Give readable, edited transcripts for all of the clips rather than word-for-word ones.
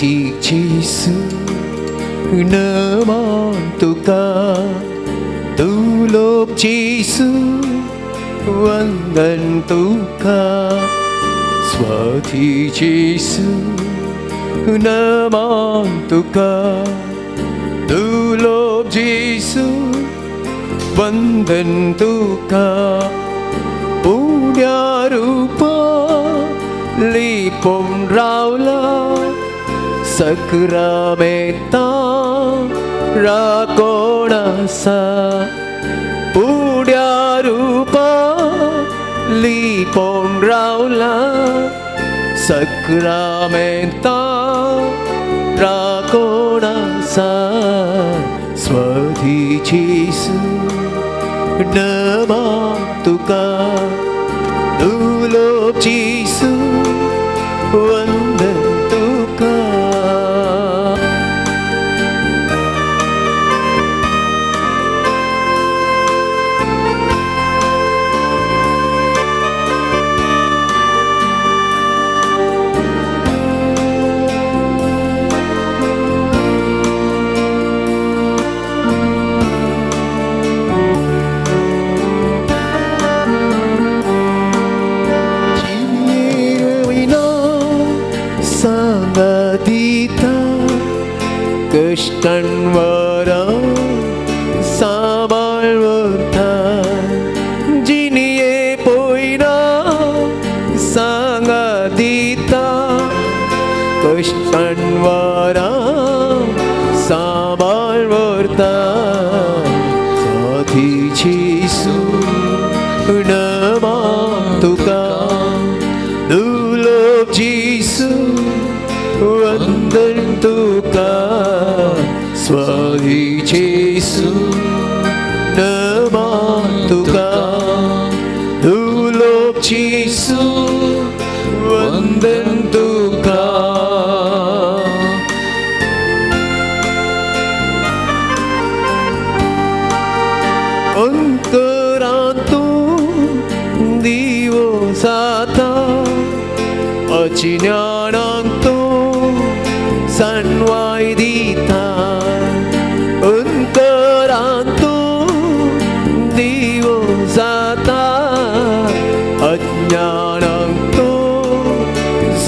स्वातीची नमान तुका, दुलोब जेसू वंदन तुका. स्वाती जेसू नमान तुका, दुलोब जेसू वंदन तुका. पुण्या रुपा लिपून रावला, सक्रामेता राकोण आसा. पुण्या रुपा लिपून रावला, सक्रामेता राकोण आसा. स्वाती जेसू नमान तुका, दुलोब जेसू वंदन तुका. सांगादिता कश्टांवरा सांबाळ व्हरता, जिणये पयरा सांगादिता कश्टांवरा सांबाळ व्हरता. स्वाती जेसू नमान तुका, दुलोब जेसू वंदन तुका. स्वाती जेसू नमान तुका, दुलोब जेसू वंदन तुका. अंतरांतू दिवो जाता, अज्ञानांत तूं सनवाय दिता. अंतरांत तूं दिवो जाता, अज्ञानांत तूं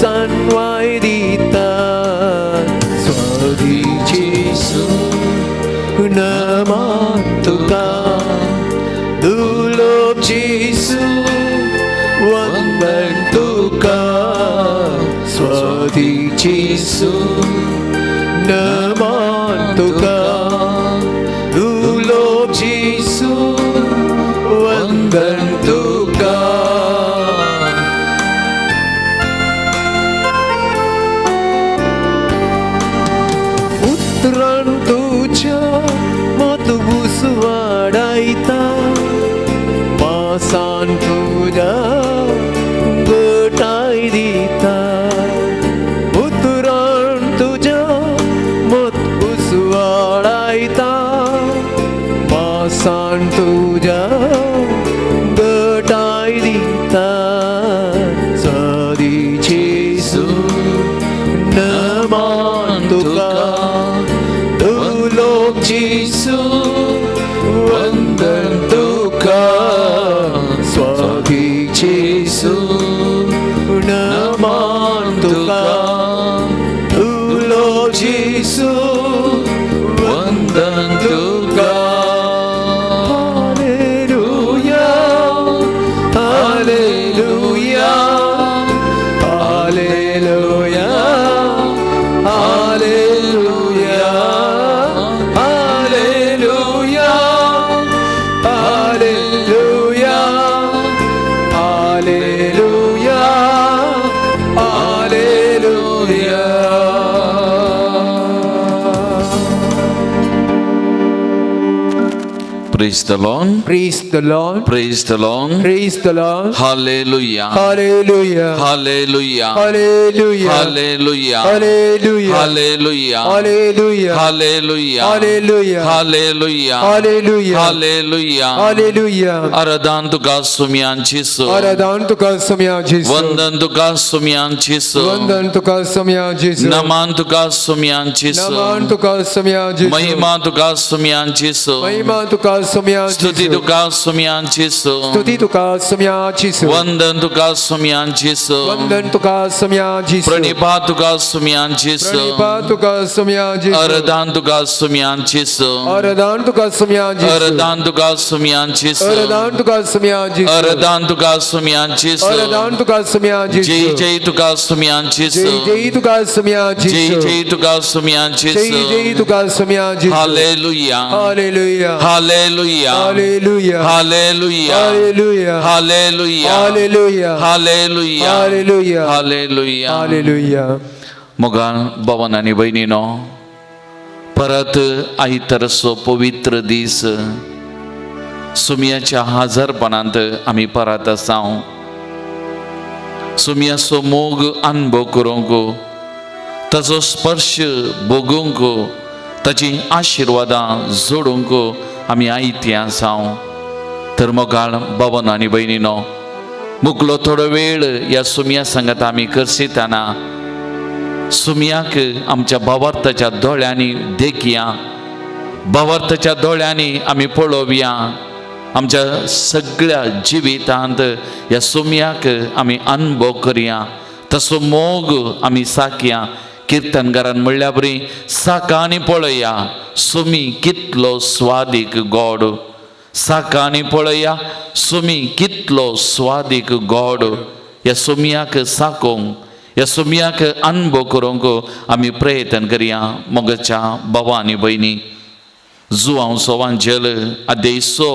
सनवाय दिता. स्वाती जेसू नमान तुका, दुलोब जेसू वंदन तुका. स्वाती जेसू नमान तुका, दुलोब जेसू वंदन तुका. उतरान तुज्या मत उसवाडायता, मासान तुज्या गटाय दिता. उतरान तुज्या मत उसवाडायता, मासान तुज्या गटाय दिता. स्वाती जेसू नमान तुका, दुलोब जेसू वंदन तुका. स्वाती जेसू नमान तुका, दुलोब जेसू वंदन तुका. Hallelujah, hallelujah, hallelujah, hallelujah, hallelujah, Praise the Lord. Praise the Lord. Praise the Lord. Praise the Lord. Hallelujah. Hallelujah. Hallelujah. Hallelujah. Hallelujah. Hallelujah. Hallelujah. Hallelujah. Hallelujah. Hallelujah. Hallelujah. Hallelujah. Hallelujah. Hallelujah. आराधन तुका सुम्यांची so आराधन तुका सोम्या जेसू. वंदन तुका सुम्यांची so वंदन तुका सोम्या जेसू. नमन तुका सुम्यांची so नमन तुका सोम्या जेसू. महिमा तुका सुम्यांची सो महिमा तुका सोम्या स्तुती जेसू. तुका सुम्यांची सो स्तुती तुका सोम्या जेसू. वंदन तुका सुम्यांची सो वंदन तुका सोम्या जेसू. प्रणिपात तुका सुम्यांची सो प्रणिपात तुका सोम्या जेसू. आराधन तुका सुम्यांची सो आराधन तुका सोम्या जेसू. आराधन तुका सुम्यांची सो आराधन तुका सोम्या जेसू. आराधन तुका सुम्यांची सो आराधन तुका सोम्या जय जेसू. जय तुका सुम्यांची जय सो जय तुका सोम्या जय जेसू. जय तुका सुम्यांची जय सो जय तुका Saumya जेसू. Hallelujah. Hallelujah. Hallelujah. Hallelujah. Hallelujah. Hallelujah. Hallelujah. Hallelujah. Hallelujah. Hallelujah. Hallelujah. Hallelujah. मोगान भवन आनी भयणीनो, परत आयतारचो पवित्र दीस सुमयाच्या हाजरपणांत आमी परत आसा. सुमयाचो मोग अनुभव करूंक, ताचो स्पर्श भोगूंक, ताची आशिर्वादां जोडूंक आमी आयती आसा. तर मोगाळ भवन आनी भयणीनो, मुकलो थोडो वेळ ह्या सुमया सांगात आमी करसितना सुमयाक आमच्या भावार्थाच्या दोळ्यांनी देखया, भावार्थाच्या दोळ्यांनी आमी पळोवया. आमच्या सगळ्या जिवितांत ह्या सुमयाक आमी अनुभव करया, तसो मोग आमी साकया. किर्तनकारान म्हणल्या बरी साका आनी पळया सुमी कितलो स्वादीक गोड, साका आनी पळया सुमी कितलो स्वादीक गोड. ह्या सुमयाक साकोंक, ह्या सुमयाक अनुभव करूंक आमी प्रयत्न करया. मोगाच्या भावा आनी भयणी, जुवांव सोवांजेल अध्याय 6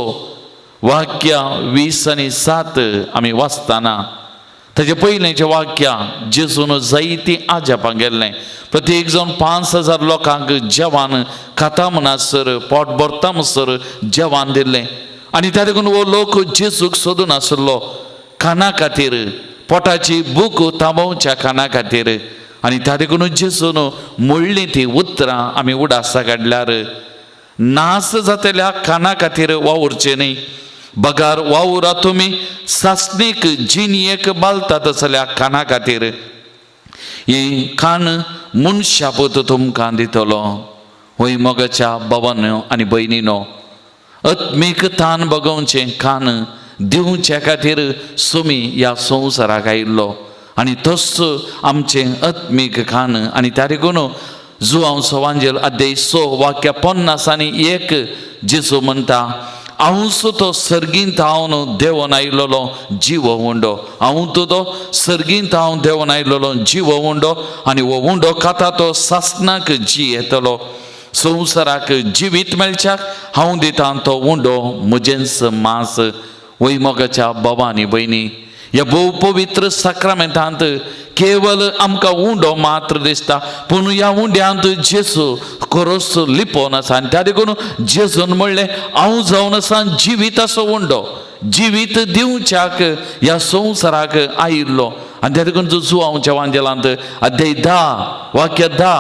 वाक्य 20 आनी 7 आमी वाचतना ताजे पयलेंचें वाक्य जेजून जायतीं आजापां गेल्लें. प्रत्येक जावन 5000 लोकांक जेवण खाता म्हणसर पोट भरता म्हणसर जेवण दिल्लें. आनी त्या देखून हो लोक जेजूक सोदून आसलो खाना खातीर, पोटाची भूक थांबोवच्या खाना खातीर. आनी त्या देखून जेजून म्हणलीं ती उतरां आमी उडासा काडल्यार, नास जातल्या खाना खातीर वावुरचें न्ही, बगार वावुरा तुमी सासणीक जिणयेक बालतात जाल्यार खाना खातीर. ही खाण मनशापत तुमकां दितलो. वय मोगाच्या भावानो आनी भयणीनो, आत्मीक तान बगोवचें खाण दिवच्या खातीर सुमी ह्या संवसाराक आयिल्लो आनी तोच आमचें आत्मीक खाण. आनी त्या देखून जुवांव सवांजेल अध्याय 6 वाक्य 50 आनी 1 जेजू म्हणटा, हांवच तो सर्गींत हांव देंवन आयिल्लो जिवो उंडो, हांव तो सर्गींत हांव देंवन आयिल्लो जिवो उंडो, आनी हो उंडो खाता तो सासणाक जी येतलो, संवसाराक जिवीत मेळच्याक हांव दितां तो उंडो म्हजेंच मांस. वय मोगाच्या बाबा आनी भयणी, ह्या भोव पवित्र साक्रामेंतांत केवल आमकां उंडो मात्र दिसता, पूण ह्या उंड्यांत जेजू खरोच लिपोवन आसा. आनी त्या देखून जेजून म्हणलें, हांव जावन आसा जिविताचो उंडो, जिवीत दिवच्याक ह्या संवसाराक आयिल्लो. आनी त्या देखून जुवांवच्या वांजेलांत अध्याय 10 वाक्य 10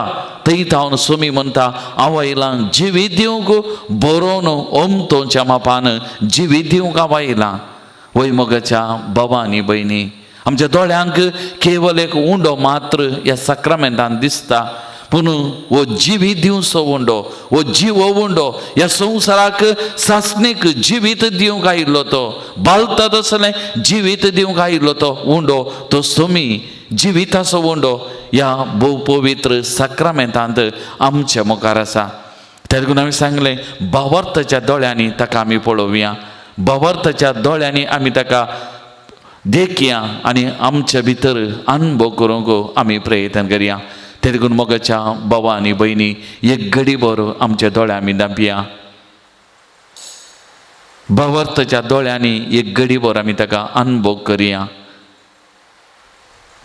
थंय हांव सोमी म्हणटा, हांव आयलां जिवीत दिवंक, बरोवन ओमतोच्या मापान जिवीत दिवंक हांव आयलां. वय मोगाच्या बाबा आनी भयणी, आमच्या दोळ्यांक केवल एक उंडो मात्र ह्या साक्रामेंतान दिसता, पूण हो जिवीत दिवचो उंडो, हो जिवो उंडो ह्या संवसाराक सासणीक जिवीत दिवंक आयिल्लो, तो बालता तसलें जिवीत दिवंक आयिल्लो तो उंडो, तो सोमी जिविताचो उंडो ह्या भोव पवित्र साक्रामेंतांत आमच्या मुखार आसा. त्या देखून आमी सांगलें, भावार्थाच्या दोळ्यांनी ताका आमी पळोवया, भावार्थाच्या दोळ्यांनी आमी ताका देखया आनी आमच्या भितर अनुभव करूंक आमी प्रयत्न करया. ते देखून मोगाच्या बाबा आनी भयणी, एक घडी बरो आमच्या दोळ्या आमी दांपया, भावार्थाच्या दोळ्यांनी एक घडी बरो आमी ताका अनुभव करया.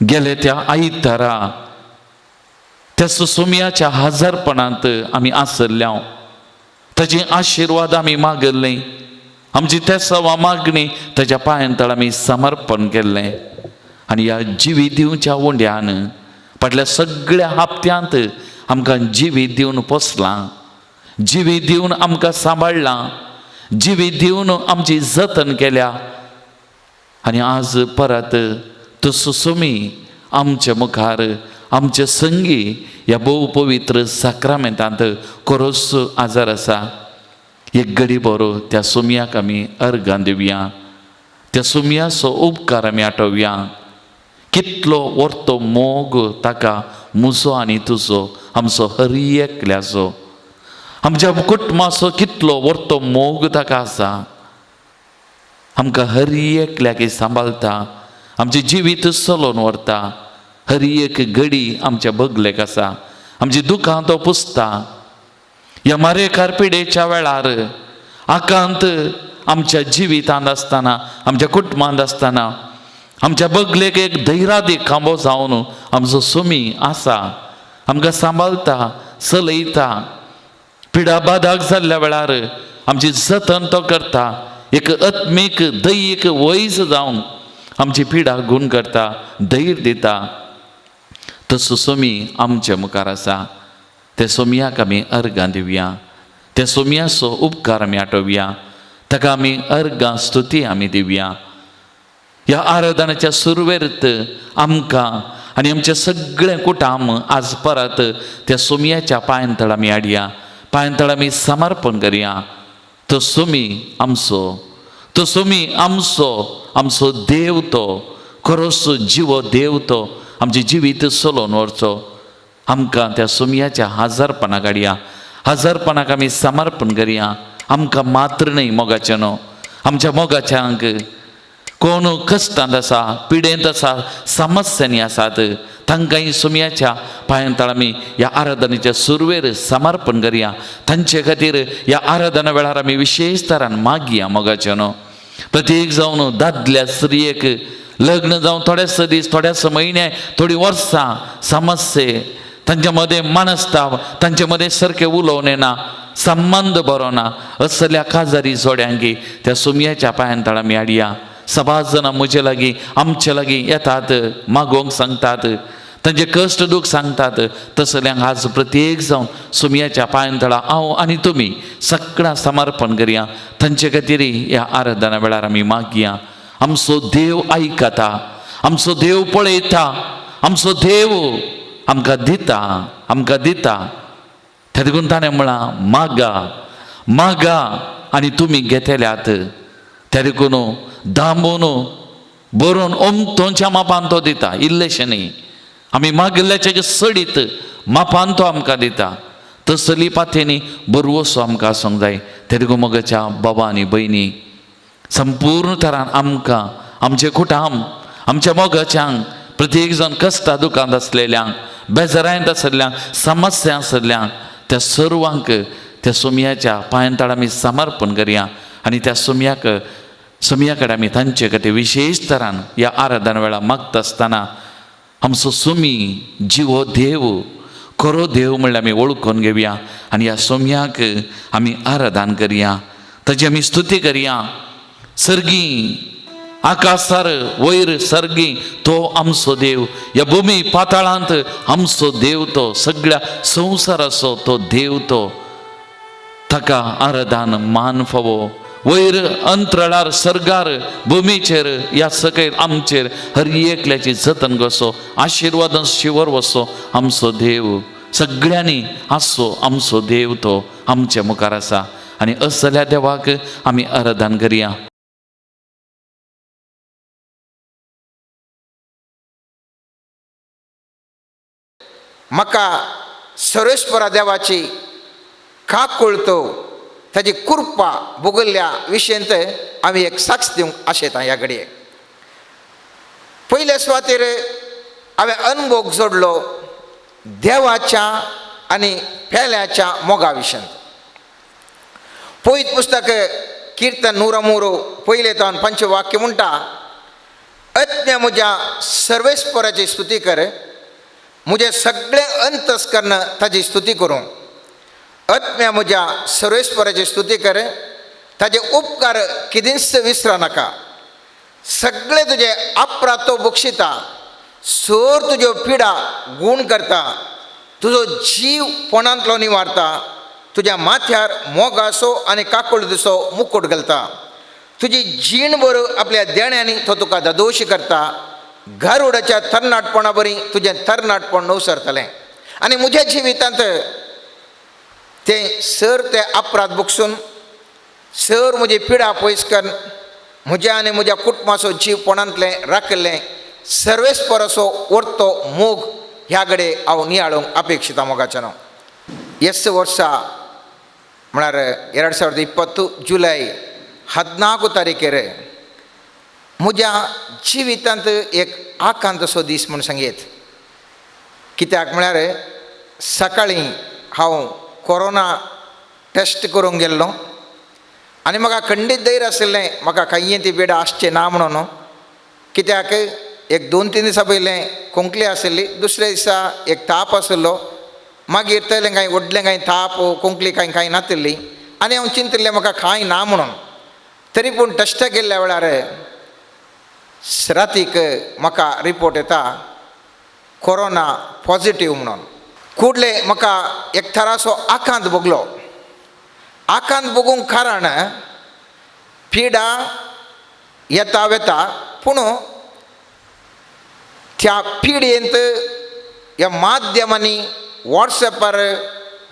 गेले त्या आयतारा त्या सुसुम्याच्या हजारपणांत आमी आसल्ल्या, ताजी आशिर्वाद आमी मागल्ली, आमची तेसावा मागणी ताच्या पांयांतळ आमी समर्पण केल्लें. आनी ह्या जिवीत दिवच्या उंड्यान फाटल्या सगळ्या हप्त्यांत आमकां जिवीत दिवन पोसलां, जिवीत दिवन आमकां सांबाळ्ळां, जिवीत दिवन आमची जतन केल्या. आनी आज परत तसो सुमी आमच्या मुखार आमचे संगी ह्या भोव पवित्र साक्रामेंतांत कोरोस आजार आसा. एक घडी बरो त्या सुमयाक आमी अर्गां दिवया, त्या सुमयाचो उपकार आमी आठोवया. कितलो वर्तो मोग ताका म्हजो आनी तुजो, आमचो हर एकल्याचो, आमच्या कुटुंबाचो कितलो वर्तो मोग ताका आसा. आमकां हर एकल्याक सांबाळटा, आमचें जिवीत चलोवन व्हरता, हर एक घडी आमच्या बगलेक आसा, आमची दुकां तो पुसता. ह्या मारेकार पिडेच्या वेळार आकांत आमच्या जिवितांत आसतना, आमच्या कुटुंबांत आसतना आमच्या बगलेक एक धैरादीक खांबो जावन आमचो सुमी आसा, आमकां सांबाळटा, चलयता. पिडा बादाक जाल्ल्या वेळार आमची जतन तो करता, एक आत्मीक दैहीक वैज जावन आमची पिडा गुण करता, धैर्य दिता. तसो सोमी आमच्या मुखार आसा. त्या सोमयाक आमी अर्गां दिवया, त्या सोमयाचो उपकार आमी आठोवया, ताका आमी अर्गां स्तुती आमी दिवया. ह्या आराधनाच्या सुरवेरत आमकां आनी आमचें सगळें कुटाम आज परत त्या सोमयाच्या पांयांतळ आमी हाडया, पांयांतळ आमी समर्पण करया. तो सोमी आमचो, तो सोमी आमचो, आमचो देव तो खरोच जिवो देव तो आमचें जिवीत चलोवन व्हरचो. आमकां त्या सोमयाच्या हजारपणाक हाडया, हजारपणाक आमी समर्पण करया. आमकां मात्र न्हय मोगाचें न्हू, आमच्या मोगाच्यांक कोण कश्टांत आसा, पिडेंत आसा, समस्यांनी आसात, तांकांय सोमयाच्या पांयांतळ आमी ह्या आराधनेच्या सुरवेर समर्पण करया. तांचे खातीर ह्या आराधना वेळार आमी विशेश तरान मागया मोगाचें न्हू. प्रत्येक जावन दादल्या स्त्रियेक लग्न जावन थोडेच दीस, थोड्याच म्हयने, थोडीं वर्सां समस्ये, तांच्या मदें मनस्ताप, तांचे मदें सारकें उलोवन येना, संबंद बरो ना, असल्या काजारी जोड्यांकी त्या सोमयाच्या पांयांतळ आमी हाडया. सबाज जाणां म्हजे लागीं, आमचे लागीं येतात, मागोवंक सांगतात, तांचे कश्ट दूख सांगतात. तसल्यांक आज प्रत्येक जावन सोमयाच्या पांयांतळा हांव आनी तुमी सगळ्यां समर्पण करया. तांचे खातीर ह्या आराधना वेळार आमी मागया. आमचो देव आयकता, आमचो देव पळयता, आमचो देव आमकां दिता, आमकां दिता. त्या देखून ताणें म्हळां, मागा मागा आनी तुमी घेतल्यात. त्या देखून दांबून बरोवन ओमतोंच्या मापान तो दिता, इल्लेशें न्ही, आमी मागिल्ल्याचे सडीत मापान तो आमकां दिता. तसली पाथेनी बरवसो आमकां आसूंक जाय. त्या देखून मोगाच्या बाबा आनी भयणी संपूर्ण तरान आमकां, आमचें कुटाम, आमच्या मोगाच्यांक, प्रत्येक जाण कश्टा दुकांत आसलेल्यांक, बेजारांत आसलेल्यांक, समस्या आसलेल्यांक, त्या सर्वांक त्या सोमयाच्या पांयांतळ आमी समर्पण करया. आनी त्या सोमयाक, सोमया कडेन आमी तांचे खातीर विशेश तरान ह्या आराधना वेळार मागता आसतना आमचो सोमी जिवो देव, खरो देव म्हणल्यार आमी वळखून घेवया आनी ह्या सोमयाक आमी आराधन करया, ताची आमी स्तुती करया. सर्गी आकाशार वयर सर्गी तो आमचो देव, ह्या भुमी पाताळांत आमचो देव तो, सगळ्या संवसाराचो तो देव तो, ताका आराधन मान फावो. वयर अंतराळार सर्गार भुमीचेर ह्या सकयल आमचेर हर एकल्याची जतन कसो आशिर्वादान शिवर वसो आमचो देव, सगळ्यांनी आसचो आमचो देव तो आमच्या मुखार आसा. आनी असल्या देवाक आमी आराधन करया. म्हाका सर्वेस्परा देवाची काकुळतो ताजी कृपा भोगल्ल्या विशयंत आमी एक साक्ष दिवंक आशेता. ह्या घडये पयले सुवातेर हांवें अनभोग जोडलो देवाच्या आनी पेल्याच्या मोगा विशयंत. पयत पुस्तक किर्तन 103 पयले तावन पंचवाक्य म्हणटा, अज्ञ म्हज्या सर्वेस्पराची स्तुती कर, म्हजें सगळें अंतस्कर्ण ताजी स्तुती करूं. आत्म्या म्हज्या सर्वेस्पराची स्तुती कर, ताजे उपकार कितेंच विसरा नाका. सगळे तुजे अपराध तो बक्षिता, सर तुज्यो पिडा गूण करता, तुजो जीव पोणांतलो निवारता, तुज्या माथ्यार मोगासो आनी काकुळटीचो मुकूट घालता, तुजी जीण बर आपल्या देण्यांनी तो तुका दादोशी करता, गारुडाच्या तरणाटपणा बरी तुजें तरणाटपण नवसरतलें. आनी म्हज्या जिवितांत तें सर ते अपराध बगसून, सर म्हजी पिडा पयस करून म्हज्या आनी म्हज्या कुटुंबाचो जीव पोणांतलें राखिल्लें सर्वेस्पराचो वर्तो मोग ह्या कडेन हांव नियाळूंक अपेक्षिता मोगाच्यानो. एस वर्सा म्हळ्यार 2020 जुलय 14 तारीखेर म्हज्या जिवितांत एक आकांत असो दीस म्हूण सांगयत. कित्याक म्हळ्यार सकाळीं हांव कोरोना टेस्ट करूंक गेल्लो आनी म्हाका खंडीत धैर्य आशिल्लें म्हाका कांय ती पिडा आसचें ना म्हणून. कित्याक एक 2-3 दिसां पयलें खोंकली आशिल्ली, दुसऱ्या दिसा एक ताप आशिल्लो, मागीर तयलें कांय व्हडलें कांय ताप खोंकली कांय कांय नातिल्ली आनी हांव चिंतिल्लें म्हाका कांय ना म्हणून. तरी पूण टेस्टाक गेल्ल्या वेळार रातीक म्हाका रिपोर्ट येता कोरोना पॉजिटीव म्हणून. कुडले म्हाका एक थराचो आकांत भोगलो. आकांत भोगूंक कारण पिडा येता वेता, पूण त्या पिडयेंत ह्या माध्यमांनी वॉट्सएपार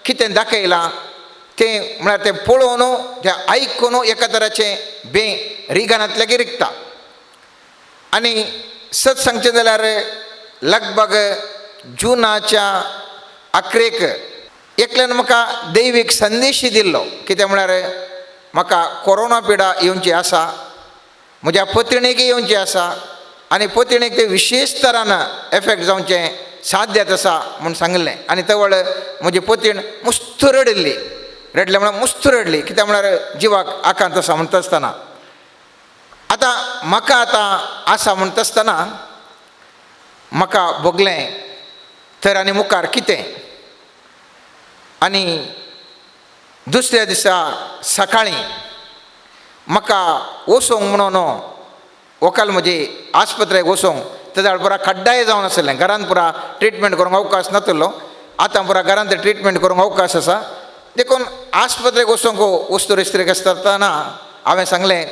कितें दाखयलां तें म्हळ्यार तें पळोवन तें आयकून एका तराचें बें रिगानांतल्यागी रिगता. आनी सत सांगचें जाल्यार लगभग जुनाच्या अकरेक एकल्यान म्हाका दैवीक संदेश दिल्लो. कितें म्हळ्यार म्हाका कोरोना पिडा येवची आसा, म्हज्या पत्नीक येवची आसा आनी पत्नीक ते विशेश तरान एफेक्ट जावचें साध्यत आसा म्हूण सांगिल्लें. आनी तवळ म्हजी पत्नीण मुस्त रडिल्ली, रडलें म्हळ्यार मुस्त रडली. कित्याक म्हळ्यार जिवाक आकांत आसा म्हणटा आसतना. आतां म्हाका आतां आसा म्हणटा आसतना म्हाका भोगलें तर आनी मुखार कितें. आनी दुसऱ्या दिसा सकाळीं म्हाका वचोंक म्हणून वकाल म्हजी आस्पत्रेक वचोंक तेज्या पुरा खड्डाय जावन आशिल्लें. घरांत पुरा ट्रिटमेंट करूंक अवकाश नातिल्लो, आतां पुरा घरांत ट्रिटमेंट करूंक अवकाश आसा, देखून आस्पत्रेक वचोंक वस्तू इस्त्रीक आसतना हांवें सांगलें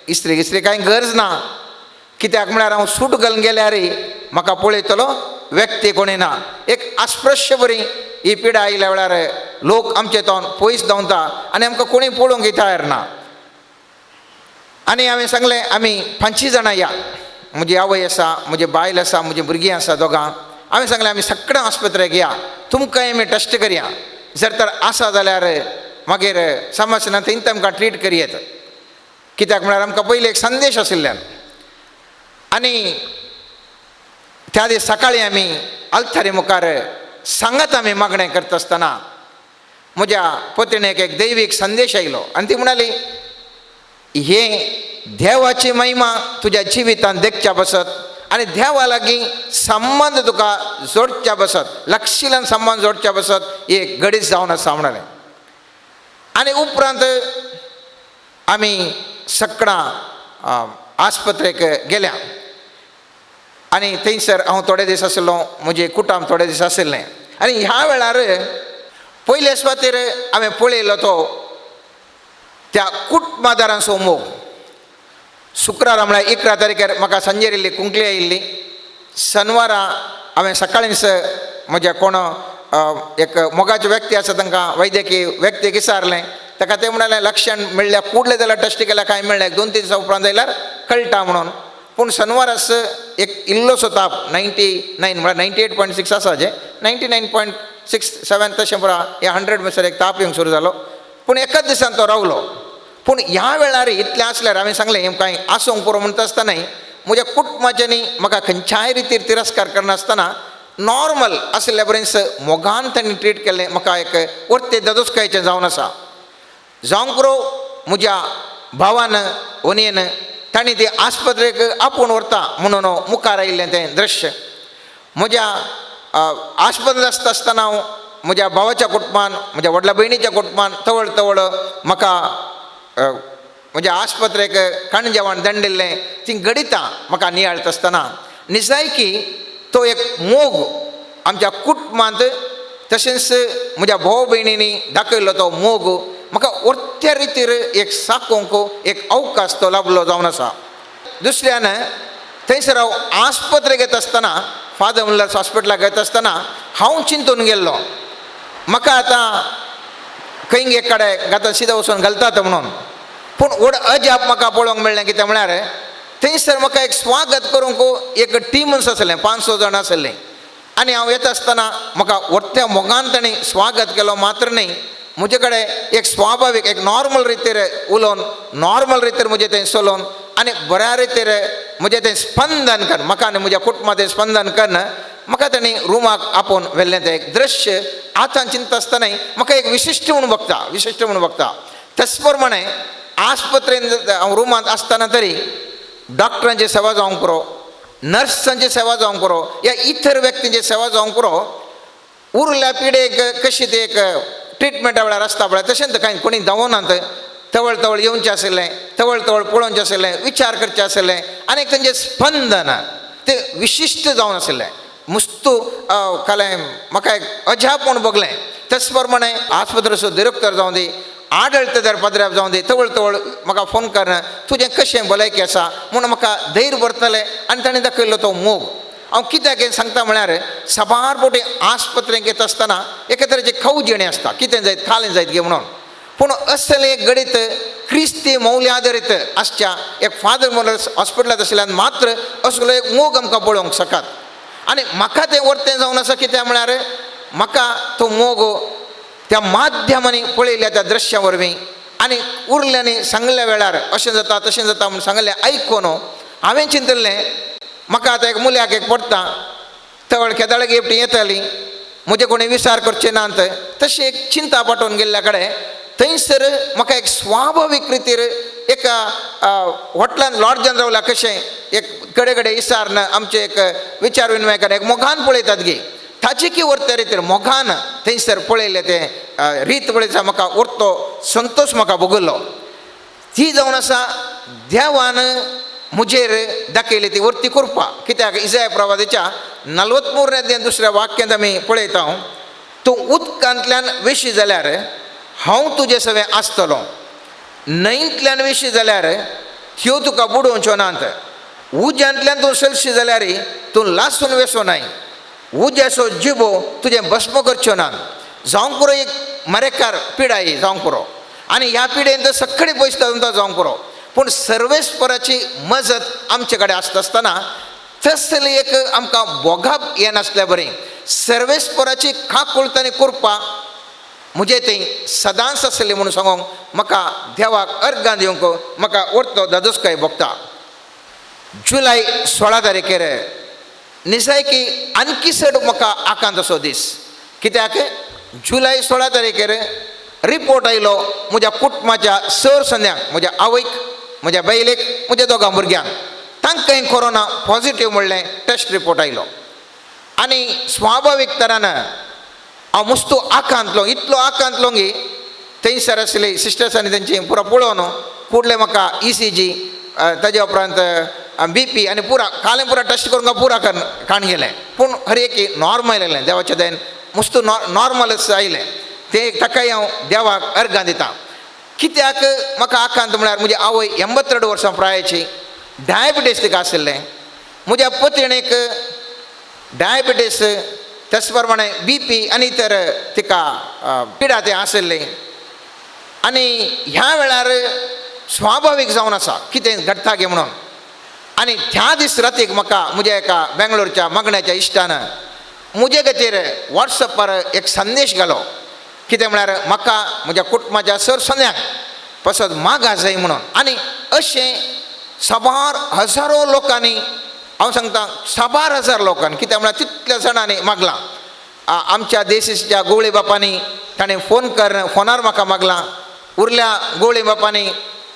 इस्त्रीक इस्त्री कांय गरज ना. कित्याक म्हळ्यार हांव सूट घालून गेल्यार म्हाका पळयतलो व्यक्ती कोणी ना. एक अस्पृश्य बरी ही पिडा आयिल्ल्या वेळार लोक आमचे तोंड पयस धांवता आनी आमकां कोणी पळोवंक तयार ना. आनी हांवें सांगलें आमी 5 जाणां या, म्हजी आवय आसा, म्हजी बायल आसा, म्हजी भुरगीं आसा दोगां. हांवें सांगलें आमी सगळ्यां आस्पत्रेक या, तुमकांय आमी टेस्ट करया, जर तर आसा जाल्यार मागीर समज ना थंय आमकां ट्रीट करयेत. कित्याक म्हळ्यार आमकां पयलीं एक संदेश आशिल्ल्यान. आनी त्या दीस सकाळीं आमी आल्थारी मुखार सांगात आमी मागणें करता आसतना म्हज्या पत्नीक एक दैवीक संदेश आयलो आनी ती म्हणाली हे देवाची महिमा तुज्या जिवितांत देखच्या बसत आनी देवा लागीं संबंद तुका जोडच्या बसत, लक्षिल्यान संबंद जोडच्या बसत एक गडीच जावन आसा म्हणालें. आनी उपरांत आमी सगळां आस्पत्रेक गेल्या आनी थंयसर हांव थोडे दीस आशिल्लो, म्हजें कुटुंब थोडे दीस आशिल्लें. आनी ह्या वेळार पयले सुवातेर हांवें पळयलो तो त्या कुटुंबादारांचो मोग. शुक्रारा म्हळ्यार 11 तारखेर म्हाका सांजेर इल्ली कुंकली आयिल्ली. शनवारा हांवें सकाळींच म्हज्या कोण एक मोगाचे व्यक्ती आसा तांकां वैद्यकीय व्यक्तीक विचारलें, ताका तें म्हणालें लक्षण मेळ्ळ्या कुडलें जाल्यार टेस्ट केल्यार कांय मेळ्ळें, 2-3 दिसां उपरांत जाल्यार कळटा म्हणून. पूण शनवारास एक इल्लोसो ताप 99 म्हळ्यार 98.6 आसा जें 99.67 तशें पुरा ह्या 100 म्हणसर एक ताप येवंक सुरू जालो. पूण एकाच दिसान तो रावलो. पूण ह्या वेळार इतलें आसल्यार हांवें सांगलें कांय आसूंक पुरो म्हणटा आसतनाय म्हज्या कुटुंबाच्यांनी म्हाका खंयच्याय रितीर तिरस्कार करनासतना नॉर्मल आशिल्ल्या बरेंच मोगान तांणी ट्रीट केल्लें म्हाका एक वर्ते दादोसकायेचें जावन आसा. जावंक पुरो म्हज्या भावान व्हनयेन तांणी ती आस्पत्रेक आपोवन व्हरता म्हणून मुखार आयिल्लें तें दृश्य. म्हज्या आस्पत्रेंत आसता आसतना हांव म्हज्या भावाच्या कुटुंबान, म्हज्या व्हडल्या भयणीच्या कुटुंबान तवळ तवळ म्हाका म्हज्या आस्पत्रेक खाण जेवण दंडिल्लें ती घडितां म्हाका नियाळत आसतना निजायकी तो एक मोग आमच्या कुटुंबांत तशेंच म्हज्या भाव भयणींनी दाखयल्लो तो मोग म्हाका वर्त्या रितीर एक साकोवंक एक अवकाश तो लाभलो जावन आसा. दुसऱ्यान थंयसर हांव आस्पत्रेक येता आसतना, फादर मुल्लर्स हॉस्पिटलाक येता आसतना हांव चिंतून गेल्लो म्हाका आतां खंय एक कडेन आतां सिदा वचून घालतात म्हणून. पूण व्हड अजाप म्हाका पळोवंक मेळ्ळें कितें म्हळ्यार थंयसर म्हाका एक स्वागत करूंक एक टीमूच आसलें, 500 जाण आसलें. आनी हांव येता आसतना म्हाका व्हडत्या मोगान तांणी स्वागत केलो मात्र न्हय, म्हजे कडेन एक स्वाभावीक एक नॉर्मल रितीर उलोवन, नॉर्मल रितीर म्हजें तें चलोवन आनी बऱ्या रितीर म्हजें तें स्पंदन करून म्हाका आनी म्हज्या कुटुंबां तें स्पंदन करून म्हाका तांणी रुमाक आपोवन व्हेल्लें तें एक दृश्य आतां चिंतता आसतनाय म्हाका एक विशिश्ट म्हूण बघता, विशिश्ट म्हूण बघता. तेच प्रमाणे आस्पत्रेन हांव रुमांत आसतना तरी डॉक्टरांची सेवा जावंक पुरो, नर्सांची सेवा जावंक पुरो, या इतर व्यक्तींची सेवा जावंक पुरो, उरल्या पिडेक कशी ती एक ट्रिटमेंटा वेळार आसता पळय तशेंच कांय कोणी धांवनात, तवळ तवळ येवचें आशिल्लें, तवळ तवळ पळोवचें आशिल्लें, विचार करचें आशिल्लें आनी एक तेंचें स्पंदन तें विशिश्ट जावन आशिल्लें. मुस्तू कालें म्हाका एक अजाप म्हूण भोगलें. तेच प्रमाणे आस्पत्रेचो डिरेक्टर जावं दी, आडळतेदार पाद्र्याब जावं दी, तवळ तवळ म्हाका फोन कर तुजें कशें भलायकी आसा म्हूण म्हाका धैर्य भरतलें आनी ताणें दाखयल्लो तो मोग. हांव कित्याक हें सांगता म्हळ्यार साबार फावटी आस्पत्रेक येता आसतना एके तरेचें खवजेणें आसता, कितें जायत खालें जायत गे म्हणून. पूण असलें एक घडीत क्रिस्ती मौल्य आदारीत आसच्या एक फादर मुलर्स हॉस्पिटलांत आशिल्ल्यान मात्र असलो एक मोग आमकां पळोवंक शकत. आनी म्हाका तें वर्तें जावन आसा कित्याक म्हळ्यार म्हाका तो मोग त्या माध्यमांनी पळयल्या त्या दृश्या वरवीं आनी उरल्यांनी सांगल्या वेळार अशें जाता तशें जाता म्हूण सांगलें आयकून हांवें चिंतलें म्हाका आतां एक मुल्याक एक पडटा तवळ केदाळ एकटी येताली म्हजे कोणी विचार करचे नात तशें एक चिंता पाठोवन गेल्ल्या कडेन थंयसर म्हाका एक स्वाभावीक रितीर एका हॉटलान लॉर्जान रावल्या कशें एक कडे कडेन इसारन आमचें एक विचार विनिमय कडेन एक मोगान पळयतात गे ताची की वर्त्या रितीर मोगान थंयसर पळयलें तें रीत पळयता म्हाका वर्तो संतोश म्हाका भोगल्लो. ती जावन आसा देवान म्हजेर दाखयली ती वर्ती कृपा. कित्याक इजाय प्रवादाच्या 43 दुसऱ्या वाक्यांत आमी पळयता, तूं उदकांतल्यान वेशी जाल्यार हांव तुजे सवें आसतलो, न्हंयंतल्यान वेशी जाल्यार त्यो तुका बुडोवच्यो नात, उज्यांतल्यान तूं सलशी जाल्यार तूं लासून वेसो नाय, उज्याचो जिबो तुजें भस्म करच्यो नात. जावंक पुरो एक मरेकार पिडाय जावंक पुरो आनी ह्या पिडेन तर सगळे पयस जावंक पुरो, पूण सर्वेस्पराची मजत आमचे कडेन आसता आसतना तसली एक आमकां भोगाप येनासल्या बरें सर्वेस्पराची काकुळट आनी कृपा म्हजे थंय सदांच आसली म्हणून सांगूंक म्हाका देवाक अर्गां दिवंक म्हाका वर्तो दादोसकाय भोगता. जुलय 16 तारखेर निजायकी आणखी चड म्हाका आकांत असो दीस. कित्याक जुलय 16 तारखेर रिपोर्ट आयलो म्हज्या कुटुंबाच्या सर संद्यांक, म्हज्या आवयक, म्हज्या बायलेक, म्हज्या दोगां भुरग्यांक तांकांय कोरोना पॉझिटीव म्हणलें टेस्ट रिपोर्ट आयलो. आनी स्वाभावीक तरान हांव मुस्तू आकांतलो, इतलो आकांतलो की थंयसर आसले सिस्टर्स आनी तेंची पुरा पळोवन फुडलें म्हाका ECG ताजे उपरांत BP आनी पुरा कालें पुरा टेस्ट करूंक पुरा काण गेलें. पूण हर एक नॉर्मल आयलें, देवाच्या दयेन मुस्तू नॉर्मलच आयलें. तें ताकाय हांव देवाक अर्गां दितां. कित्याक म्हाका आकांत म्हळ्यार म्हजी आवय 82 वर्सां प्रायेची, डायबिटीस तिका आशिल्लें, म्हज्या पत्नीक डायबिटीस तेच प्रमाणे BP आनी इतर तिका पिडा तें आशिल्लें. आनी ह्या वेळार स्वाभावीक जावन आसा कितें घडटा गे म्हणून. आनी त्या दीस रातीक म्हाका म्हज्या एका बेंगलोरच्या मागण्याच्या इश्टान म्हजे खातीर वॉट्सएपार एक संदेश घालो. कितें म्हळ्यार म्हाका म्हज्या कुटुंबाच्या सर संद्यांक पसत मागा जाय म्हणून. आनी अशें साबार हजारो लोकांनी, हांव सांगता साबार हजार लोकांनी, कित्याक म्हळ्यार तितल्या जाणांनी मागलां. आमच्या देशीच्या गोवळे बापांनी ताणें फोन कर फोनार म्हाका मागलां, उरल्या गोवळे बापांनी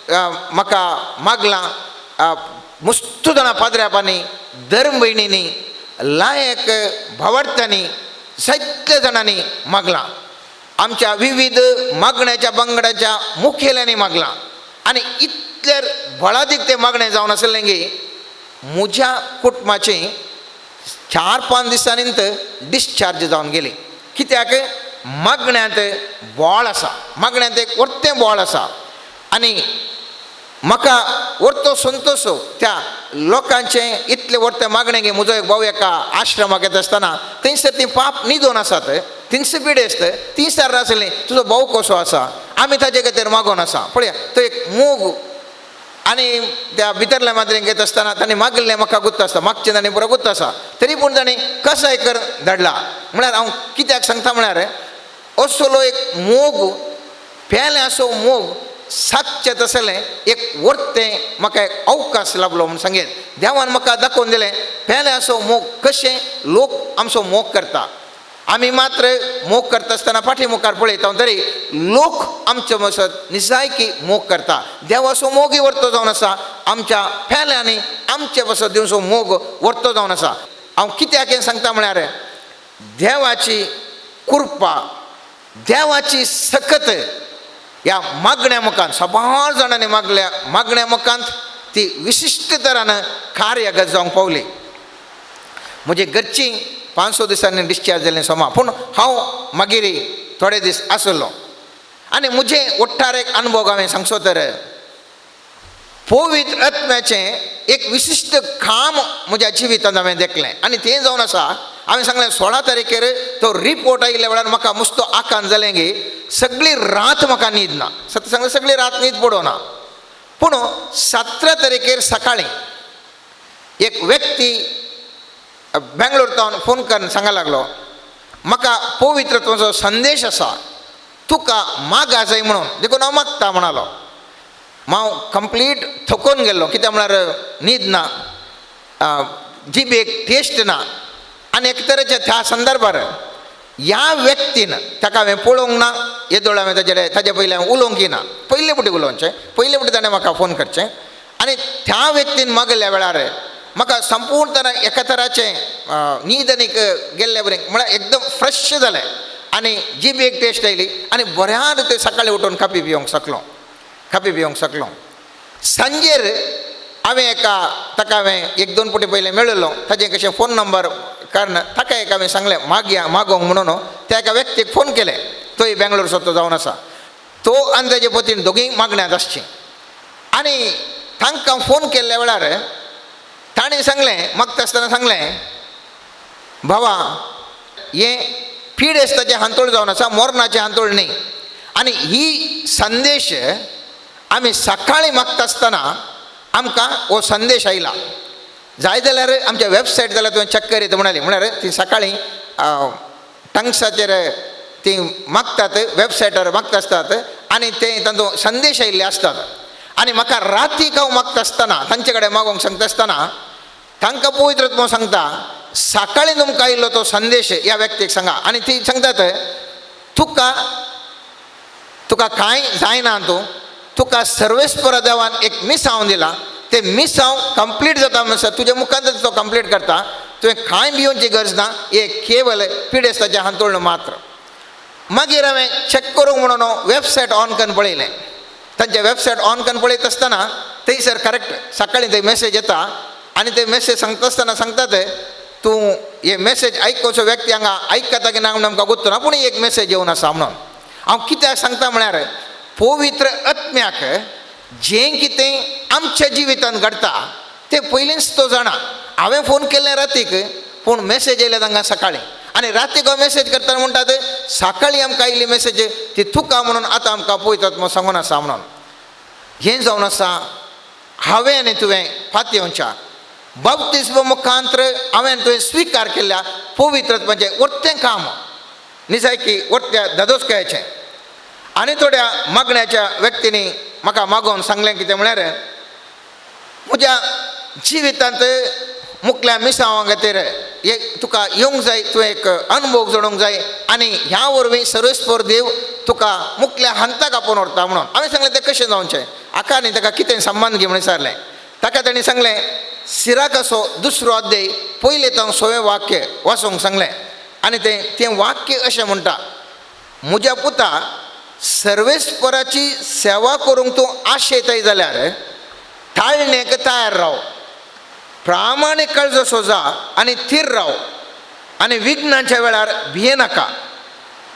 म्हाका मागलां, मुस्तू जाणां पाद्र्यापांनी, धर्म भयणींनी, लायक भावार्थ्यांनी जायत्या जाणांनी मागलां, आमच्या विविध मागण्याच्या पंगडाच्या मुखेल्यांनी मागलां आनी इतले बळादीक तें मागणें जावन आसलें की म्हज्या कुटुंबाचें 4-5 दिसांनी डिस्चार्ज जावन गेली. कित्याक मागण्यांत बोळ आसा, मागण्यांत एक वर्तें बोळ आसा आनी म्हाका वर्तो संतोश त्या लोकांचें इतलें वर्तें मागणें की म्हजो एक भाव एका आश्रमाक येता आसतना थंयसर तीं पाप न्हिदून आसात, थंयसर पिडेस्त, तीं सर आसलीं तुजो भाव कसो आसा, आमी ताजे खातीर मागून आसा. पळया तो एक मोग आनी त्या भितरल्या मात्रेन घेत आसतना तांणी मागिल्लें म्हाका गुत्त आसता, मागचें तांणी पुरो गुत्त आसा, तरी पूण तांणी कसाय कर धाडला. म्हळ्यार हांव कित्याक सांगता म्हळ्यार असलो एक मोग पेले असो मोग सातचें तसलें एक वर्तें म्हाका एक अवकाश लाभलो म्हूण सांगेन. देवान म्हाका दाखोवन दिलें पेले असो मोग कशें लोक आमचो मोग करता. आमी मात्र मोग करता आसतना फाटी मुखार पळयता तरी लोक आमचे मसत निजायकी मोग करता. देवाचो मोगी वर्तो जावन आसा आमच्या पेल्यांनी आमचे पासत दिवचो मोग वर्तो जावन आसा. हांव कित्याक हें सांगता म्हळ्यार देवाची कृपा, देवाची सकत ह्या मागण्या मुखान साबार जाणांनी मागल्या मागण्या मुखांत ती विशिश्ट तरान कार्यगत जावंक पावली. म्हजे घरची 500 दिसांनी डिस्चार्ज जालें सोमा, पूण हांव मागीर थोडे दीस आसलो आनी म्हजें ओट्टार एक अनुभव हांवें सांगचो तर पवित्र आत्म्याचें एक विशिश्ट काम म्हज्या जिवितांत हांवें देखलें आनी तें जावन आसा. हांवें सांगलें 16 तारखेर तो रिपोर्ट आयिल्ल्या वेळार म्हाका मुस्तो आकांत जालें की सगळी रात म्हाका न्हीद ना, सत्य सांगलें सगळी रात न्हीद पडोना. पूण 17 तारखेर सकाळीं एक व्यक्ती बेंगलोर तावन फोन करून सांगा लागलो म्हाका पवित्रत्वाचो संदेश आसा, तुका मागा जाय म्हणून, देखून हांव मागता म्हणालो. हांव कंप्लीट थकून गेल्लो, कित्याक म्हळ्यार न्हीद ना, जिबेक टेस्ट ना आनी एक तरेच्या त्या संदर्भार ह्या व्यक्तीन ताका हांवें पळोवंक ना, येदोळ हांवें ताजे ताजे पयलीं हांवें उलोवंक ना, पयले फावटी उलोवचें, पयले फावटी ताणें म्हाका फोन करचें आनी त्या व्यक्तीन मागल्या वेळार म्हाका संपूर्ण तरा एका तराचें न्हीद आनीक गेल्ले बरें म्हळ्यार एकदम फ्रेश जालें आनी जिबेक टेस्ट आयली आनी बऱ्या ते सकाळीं उठून कापी पिवंक शकलो, कापी पिवंक शकलो. सांजेर हांवें एका ताका हांवें 1-2 फावटी पयलें मेळिल्लो, ताजें कशें फोन नंबर कारण ताका एक हांवें सांगलें मागया मागोवंक म्हणून त्या एका व्यक्तीक फोन केलें, तोय बेंगलोरचो तो जावन आसा, तो आनी ताजे पतीन दोगीय मागण्यांत आसची आनी तांकां फोन केल्ल्या वेळार ताणें सांगलें मागता आसतना सांगलें भावा हें पिडेस्ताचें हांतोळ जावन आसा, मोरणाचें हांतोळ न्ही आनी ही संदेश आमी सकाळीं मागता आसतना आमकां हो संदेश आयला. जाय जाल्यार आमच्या वेबसायट जाल्यार तुवें चेक करीत म्हणाली, म्हळ्यार ती सकाळीं टंग्साचेर ती मागतात, वेबसायटार मागता आसतात आनी ते तांचो संदेश आयिल्ले आसतात आनी म्हाका रातीक हांव मागता आसतना तांचे कडेन मागोवंक सांगता आसतना तांकां पवित्र आत्मो सांगता सकाळीं तुमकां आयिल्लो तो संदेश ह्या व्यक्तीक सांगा आनी ती सांगतात तुका तुका कांय जायना, तूं तुका सर्वेस्पर देवान एक मिसांव दिला, ते मिसांव कंप्लीट जाता म्हणसर तुज्या मुखांत तो कंप्लीट करता, तुवें कांय भिवची गरज ना, हे केवल पिडेस्ताचें हांतुळण मात्र. मागीर हांवें चॅक करूंक म्हणून वेबसायट ऑन करून पळयलें, तांचे वेबसायट ऑन करून पळयत आसतना थंयसर करेक्ट सकाळीं थंय मॅसेज येता आनी ते मॅसेज सांगता आसतना सांगतात तूं हे मॅसेज आयकुचो व्यक्ती हांगा आयकता की ना म्हणून आमकां गुत्तो ना, पूण एक मॅसेज येवन आसा म्हणून. हांव कित्याक सांगता म्हळ्यार पवित्र आत्म्याक जें कितें आमच्या जिवितांत घडटा तें पयलींच तो जाणा. हांवें फोन केल्लें रातीक, पूण मॅसेज येयले तांकां सकाळीं आनी रातीक हांव मॅसेज करतना म्हणटात सकाळीं आमकां आयिल्ली मॅसेज ती तुका म्हणून आतां आमकां पवित्र आत्मो सांगून आसा म्हणून. हें जावन आसा हांवें आनी तुवें पातयेवच्या बाप्तिस्म मुखांत्र हांवें तुवें स्विकार केल्ल्या पवित्र आत्म्याचें वर्तें काम निजायकी वर्त्या दादोसकायेचें. आनी थोड्या मागण्याच्या व्यक्तींनी म्हाका मागोवन सांगलें कितें म्हळ्यार म्हज्या जिवितांत मुखल्या मिसांवा खातीर एक तुका येवंक जाय, तुवें एक अनुभव जोडूंक जाय आनी ह्या वरवीं सर्वेस्पर देव तुका मुखल्या हांताक आपोवन व्हरता म्हणून. हांवें सांगलें तें कशें जावचें, हाका आनी ताका कितें संबंद घे म्हणून विचारलें. ताका ताणें सांगलें सिराकाचो 2 अध्याय 1 ते 6 वाक्य वाचूंक सांगलें. आनी तें तें वाक्य अशें म्हणटा, म्हज्या पुता सर्वेस्पराची सेवा करूंक तूं आशेताय जाल्यार ताळणेक तयार राव, प्रामाणीक काळजो सोजा आनी थीर राव आनी विघ्नांच्या वेळार भियेनाका.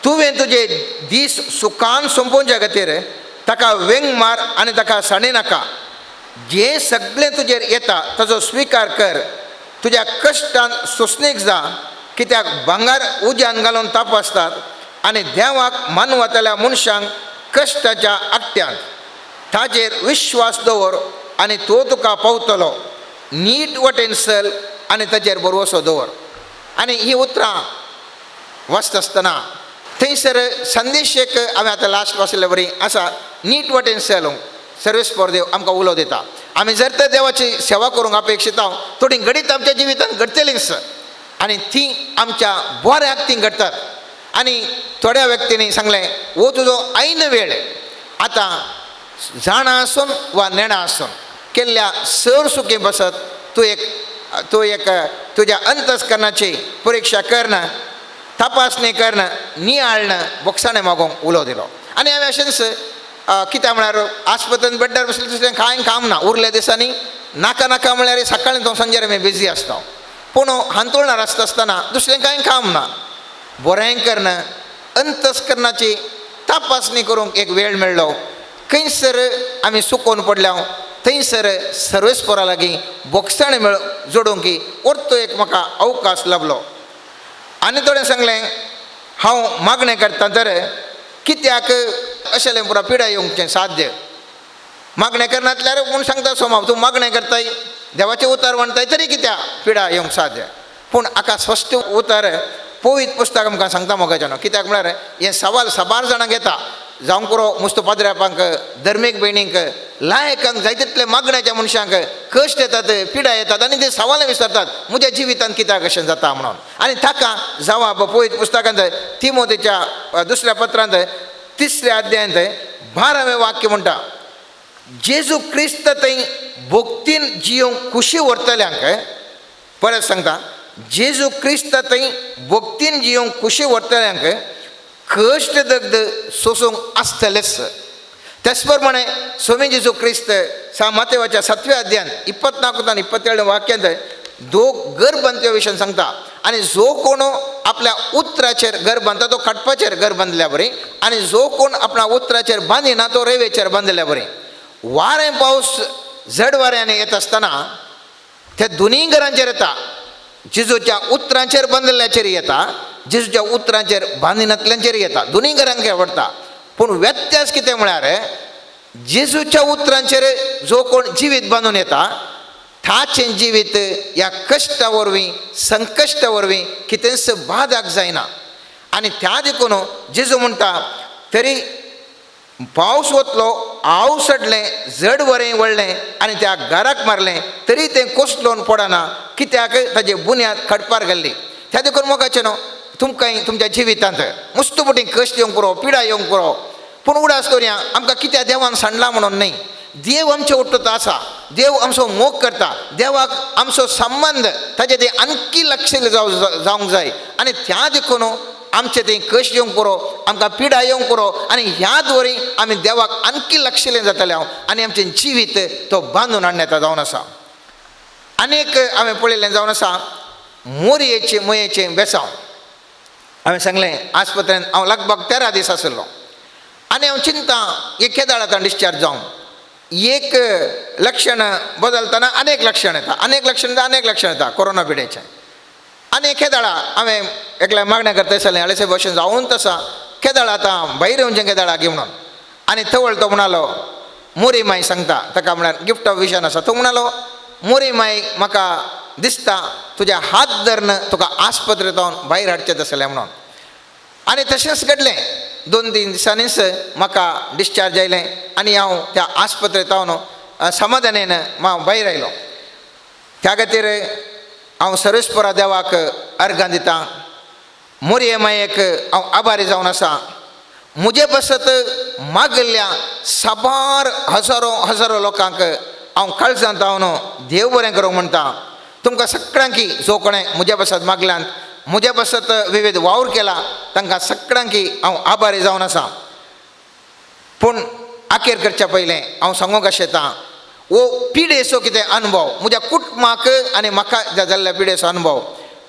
तुवें तुजे दीस सुखान सोंपोवच्या खातीर ताका वेंग मार आनी ताका साणिनाका. जें सगळें तुजेर येता ताचो स्विकार कर, तुज्या कश्टान सोंसणीक जा, कित्याक भांगर उज्यान घालून तपासतात आनी देवाक मानवतल्या मनशांक कश्टाच्या आकट्यांत. ताजेर विश्वास दवर आनी तो तुका पावतलो. नीट वटेन चल आनी ताचेर भरवसो दवर. आनी ही उतरां वाचता आसतना थंयसर संदेश एक हांवें आतां लास्ट वाचिल्ले वरी आसा, नीट वटेन चल सर्वेस्पर देव आमकां उलो दिता. आमी जर तर देवाची सेवा करूंक अपेक्षिता थोडी घडीत आमच्या जिवितांत घडटलींच आनी ती आमच्या बऱ्याक ती घडटात. आनी थोड्या व्यक्तींनी सांगलें, हो तुजो ऐन वेळ, आतां जाणा आसून वा नेणा आसून केल्ल्या सर सुखी बसत तूं एक तुज्या अंतस्करणाची परिक्षा करणं, तपासणी करणं, नियाळणं, बोगसाणें मागोवंक उलो दिलो. आनी हांवें अशेंच कित्याक म्हळ्यार आस्पत्रेन बेड्डार बसलें दुसरें कांय काम ना. उरल्या दिसांनी नाका नाका म्हळ्यार सकाळीं तो सांजेर आमी बिजी आसता, पूण हांतुळणार आसता आसतना दुसरें कांय काम ना. बरें करणं, अंतस्करणाची तपासणी करूंक एक वेळ मेळ्ळो. खंयसर आमी सुकोवन पडल्या थंयसर सर्वेस्परा लागीं बोगसाणें मेळ जोडूंक orto एक म्हाका अवकाश लाभलो. आनी थोडें सांगलें, हांव मागणें करता तर कित्याक अशें पुरा पिडा येवचें साध्य मागणें करनातल्यार म्हूण सांगता सोमाव, तूं मागणें करताय देवाचें उतर म्हणटाय तरी कित्याक पिडा येवंक साध्य. पूण हाका स्पश्ट उतर पवित्र पुस्तक आमकां सांगता मोगाच्यानो. कित्याक म्हळ्यार हें सवाल साबार जाणांक येता, जावंक पुरो मुस्त पाद्र्यापांक, धर्मीक भयणींक, लायकांक, जाय तितले मागण्याच्या मनशांक कश्ट येतात, पिडा येतात आनी ते सवालां विसरतात म्हज्या जिवितांत कित्याक अशें जाता म्हणून. आनी ताका जवाब पवित्र पुस्तकांत तिमोथीच्या दुसऱ्या पत्रांत 3ऱ्या अध्यायांत 12वें वाक्य म्हणटा, जेजू क्रिस्त थंय भक्तीन जियोंक खुशी व्हरतल्यांक, परत सांगता, जेजू क्रिस्त थंय भक्तीन जियोंक खुशी व्हरतल्यांक कश्ट दग्ध सोसूंक आसतलेच. त्याच प्रमाणे स्वामी जेजू क्रिस्त सा मातेवाच्या 7व्या अध्यायांत 24 आनी 27 वाक्यांत दोग घर बांदच्या विशयान सांगता, आनी जो कोण आपल्या उतराचेर घर बांदता तो काटपाचेर घर बांदल्या बरी, आनी जो कोण आपल्या उतराचेर बांदिना तो रेवेचेर बांदल्या बरी. वारें पावस जड वाऱ्याने येत आसतना त्या दोनूय घरांचेर येता, जेजूच्या उतरांचेर बांदिल्ल्याचेर येता, जेजूच्या उतरांचेर बांदिनातल्यांचेर येता, दोनूय घरांक आवडटा. पूण व्यत्यास कितें म्हळ्यार जेजूच्या उतरांचेर जो कोण जिवीत बांदून येता ताचें जिवीत ह्या कश्टा वरवीं, संकश्टा वरवीं कितेंच बादाक जायना. आनी त्या देखून जेजू म्हणटा, तरी पावस वतलो, आव सडलें, जड वरें वळ्ळें आनी त्या घराक मारलें तरी तें कोसलोन पडना, कित्याक ताजे बुन्याद खडपार घाल्ली. त्या देखून मोगाचें न्हू तुमकां तुमच्या जिवितांत मुस्त मोटी कश्ट येवंक पुरो, पिडा येवंक पुरो, पूण उडास दवरया आमकां कित्याक देवान सांडला म्हणून न्हय. देव आमचे उठ्ठो आसा, देव आमचो मोग करता, देवाक आमचो संबंद ताजे ते आणखी लक्ष जावंक जाय. आनी त्या देखून आमचे ते कश्ट येवंक पुरो, आमकां पिडा येवंक पुरो, आनी ह्या दवरी आमी देवाक आणखी लक्षलें जातलें हांव आनी आमचें जिवीत तो बांदून हाडण्याता जावन आसा. आनीक हांवें पळयल्लें जावन आसा मोरयेचें मयेचें बेसांव. हांवें सांगलें आस्पत्रेंत हांव लगभग 13 दीस आशिल्लो आनी हांव चिंता एक केदाळ आतां डिस्चार्ज जावं. एक लक्षण बदलतना अनेक लक्षण येता, अनेक लक्षण येता, अनेक लक्षण येता कोरोना पिडेचें. आनी केदाळा हांवें एकल्या मागणें करता आसलें आळेसे भशेन जावन तसा केदाळ आतां भायर येवचें केदाळा गी म्हणून. आनी तवळ तो म्हणालो मोरी माई सांगता ताका म्हळ्यार गिफ्ट ऑफ विजन आसा. तो म्हणालो मोरी माई म्हाका दिसता तुज्या हात धरून तुका आस्पत्रेंत भायर हाडचें तसलें म्हणून. आनी तशेंच घडलें, 2-3 दिसांनीच म्हाका डिस्चार्ज आयलें आनी हांव त्या आस्पत्रेंत समाधानेन हांव भायर आयलो. त्या खातीर हांव सर्वेस्परा देवाक अर्गां दितां, मोरये मायेक हांव आभारी जावन आसा. म्हजे पासत मागिल्ल्या साबार हजारो हजारो लोकांक हांव काळजांत हांव देव बरें करूंक म्हणटा. तुमकां सगळ्यांकी जो कोणें म्हज्या पासत मागल्यान म्हज्या पासत विविध वावर केला तांकां सगळ्यांकी हांव आभारी जावन आसा. पूण आखेर करच्या पयलें हांव सांगूंक आशेता वो पिडेचो कितें अनुभव म्हज्या कुटुंबाक आनी म्हाका जाल्ल्या पिडेचो अनुभव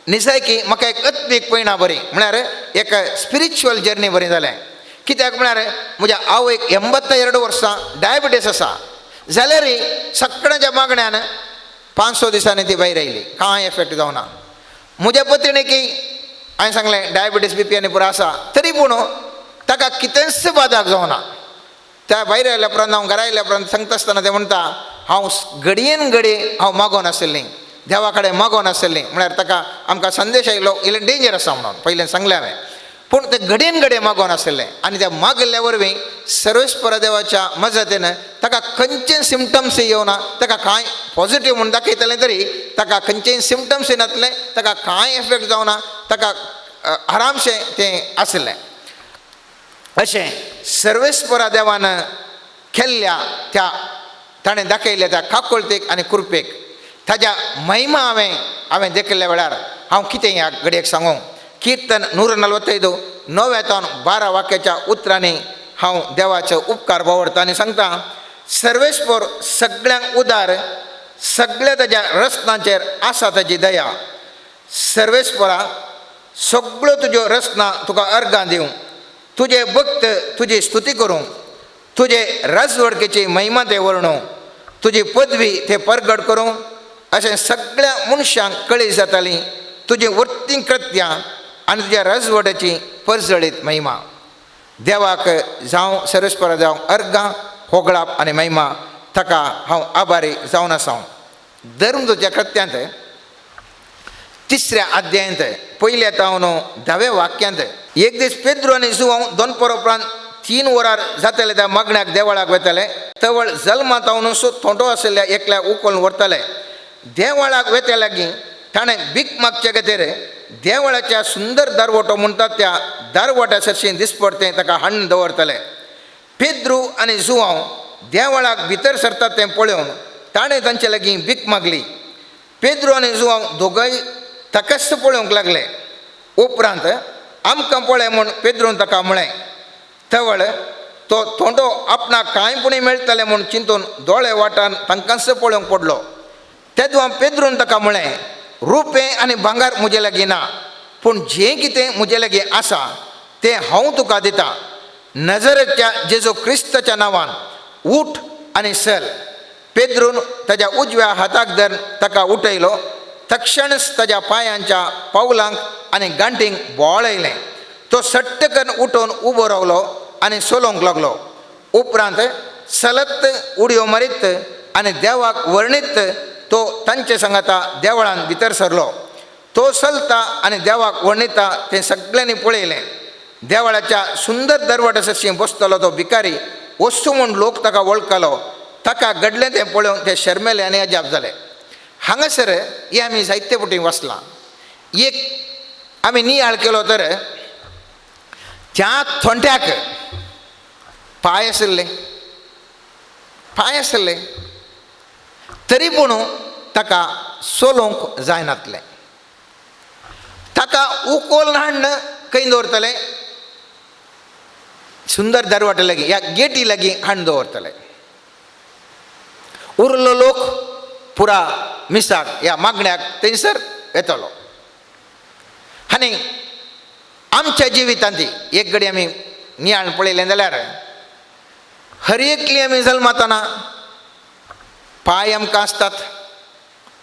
निजायकी म्हाका एक आत्मीक पयणा बरी म्हळ्यार एक स्पिरिच्युअल जर्नी बरी जालें. कित्याक म्हळ्यार म्हज्या आवयक 82 वर्सां डायबिटीस आसा जाल्यारय सगळ्यांच्या मागण्यान 5-6 दिसांनी ती भायर आयली, कांय एफेक्ट जावना. म्हज्या पत्नीकी हांवें सांगलें डायबिटीस बीपी आनी पुरो आसा तरी पूण ताका कितेंच बादाक जावना. त्या भायर आयल्या उपरांत हांव घरा आयल्या उपरांत सांगता आसतना तें म्हणटा हांव घडयेन घडये हांव मागोन आशिल्लें देवा कडेन मागोन आशिल्लें म्हळ्यार ताका आमकां संदेश आयलो इल्लें डेंजर आसा म्हणून पयलें सांगलें हांवें. पूण तें घडयेन घडये मागोन आशिल्लें आनी त्या मागिल्ल्या वरवीं सर्वेस्पर देवाच्या मजतीन ताका खंयचें सिमटम्स येवना, ताका कांय पॉझिटीव म्हूण दाखयतलें तरी ताका खंयचेंय सिमटम्स येनातलें, ताका कांय एफेक्ट जावना, ताका आरामशें तें आशिल्लें. अशें सर्वेस्परा देवान केल्ल्या त्या ताणें दाखयल्ल्या त्या काकुळतेक आनी कृपेक ताज्या महिमा हांवें देखिल्ल्या वेळार हांव कितें ह्या घडयेक सांगूं. कीर्तन 145 9 12 वाक्याच्या उतरांनी हांव देवाचो उपकार बोवडता आनी सांगता सर्वेस्पर सगळ्यांक उदार सगळ्या ताज्या रचनांचेर आसा ताजी दया. सर्वेस्परा सगळ्यो तुज्यो रचना तुका अर्गां दिवं, तुजे भक्त तुजी स्तुती करूं, तुजे राजवडकेची महिमा ते वर्णू, तुजी पदवी ते परगट करूं. अशें सगळ्या मनशांक कळी जाताली तुजी वर्ती कृत्यां आनी तुज्या राजवड्याची परजळीत महिमा. देवाक जावं सर्वेस्परा जावं अर्गां होगळाप आनी महिमा ताका हांव आभारी जावन आसा. धर्म तुज्या कृत्यांत 3 अध्यायांत पयल्या तावन 10व्या वाक्यांत एक दीस पेद्रू आनी जुवांव दोनपार उपरांत 3 वरार जाताले त्या मागण्याक देवळाक वेताले. तवळ जल्मा तावनसो थोंटो आशिल्ल्या एकल्या उखलून व्हरताले. देवळाक वेते लागीं ताणें भीक मागचे खातीर देवळाच्या सुंदर दारवटो म्हणटात त्या दारवट्या सरशीं दिसपडतें ताका हाडून दवरताले. पेद्रू आनी जुवांव देवळाक भितर सरतात तें पळोवन ताणें तांचे लागीं भीक मागली. पेद्रू आनी जुवांव दोगय ताकाच पळोवंक लागले. उपरांत आमकां पळय म्हूण पेद्रून ताका म्हळें. तवळ तो थोंडो आपणाक कांय पुणी मेळटलें म्हूण चिंतून दोळे वाटान तांकांच पळोवंक पडलो. तेदवा पेद्रून ताका म्हळें रुपें आनी भांगर म्हजे लागीं ना, पूण जें कितें म्हजे लागीं आसा तें हांव तुका दितां. नजरेच्या जेजू क्रिस्ताच्या नांवान उठ आनी चल. पेद्रून ताज्या उजव्या हाताक धरून ताका उठयलो. तक्षणच ताज्या पांयांच्या पावलांक आनी गांठींक बोळ आयलें. तो सट्ट करून उठून उबो रावलो आनी चलोवंक लागलो. उपरांत सलत उडयो मारीत आनी देवाक वर्णीत तो तांचे सांगाता देवळान भितर सरलो. तो चलता आनी देवाक वर्णिता तें सगळ्यांनी पळयलें. देवळाच्या सुंदर दरवट्या सरशीं बसतलो तो भिकारी वस्तू म्हूण लोक ताका वळखलो. ताका घडलें तें पळोवन ते शर्मेले आनी अजाप जाले. हांगासर हें आमी जायते फावटी वाचलां. एक आमी नियाळ केलो तर त्या थोंट्याक पांय आशिल्ले, पांय आशिल्ले तरी पूण ताका चलोवंक जायनातलें. ताका उकोल हाडून खंय दवरतले? सुंदर दरवाटे लागीं ह्या गेटी लागीं हाडून दवरतले. उरलो लोक पुरा मिसाक ह्या मागण्याक थंयसर येतलो. आनी आमच्या जिवितांत एक घडी आमी नियाळ पळयलें जाल्यार हर एकली आमी जल्मातना पांय आमकां आसतात,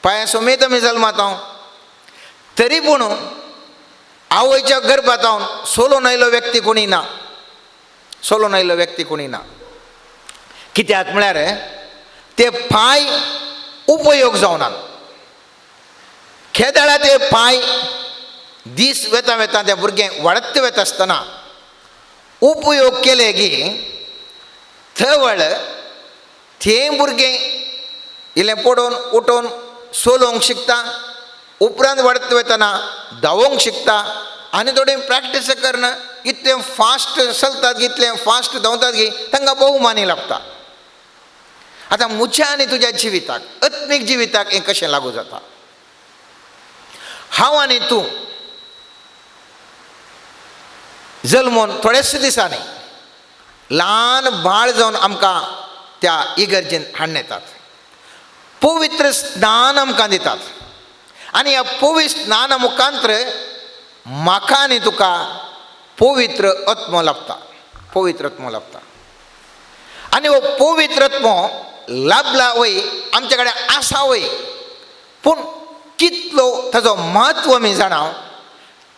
पांया समेत आमी जल्माता. तरी पूण आवयच्या गर्भांत सोलोन आयलो व्यक्ती कोणी ना, सोलोन आयलो व्यक्ती कोणी ना. कित्याक म्हळ्यार ते पांय उपयोग जावनात. खेदाळा ते पांय दीस वेता वेता ते भुरगें वाडत वेता आसतना उपयोग केले की थवळ तें भुरगें इल्लें पडोवन उठोवन चलोवंक शिकता, उपरांत वाडत वतना धांवोंक शिकता आनी थोडी प्रॅक्टीस करून इतलें फास्ट चलतात की इतलें फास्ट धांवतात की तांकां बहुमानी लागता. आतां म्हज्या आनी तुज्या जिविताक आत्मीक जिविताक हें कशें लागू जाता? हांव आनी तूं जल्मून थोडेच दिसांनी ल्हान बाळ जावन आमकां त्या इगर्जेन हाडून येतात, पवित्र स्नान आमकां दितात आनी ह्या पवित्र स्नाना मुखांत्र म्हाका आनी तुका पवित्र आत्मो लाभता, पवित्र आत्मो लाभता. आनी हो पवित्र आत्मो लाभला वय, आमचे कडेन आसा वय, पूण कितलो ताजो म्हत्व आमी जाणा,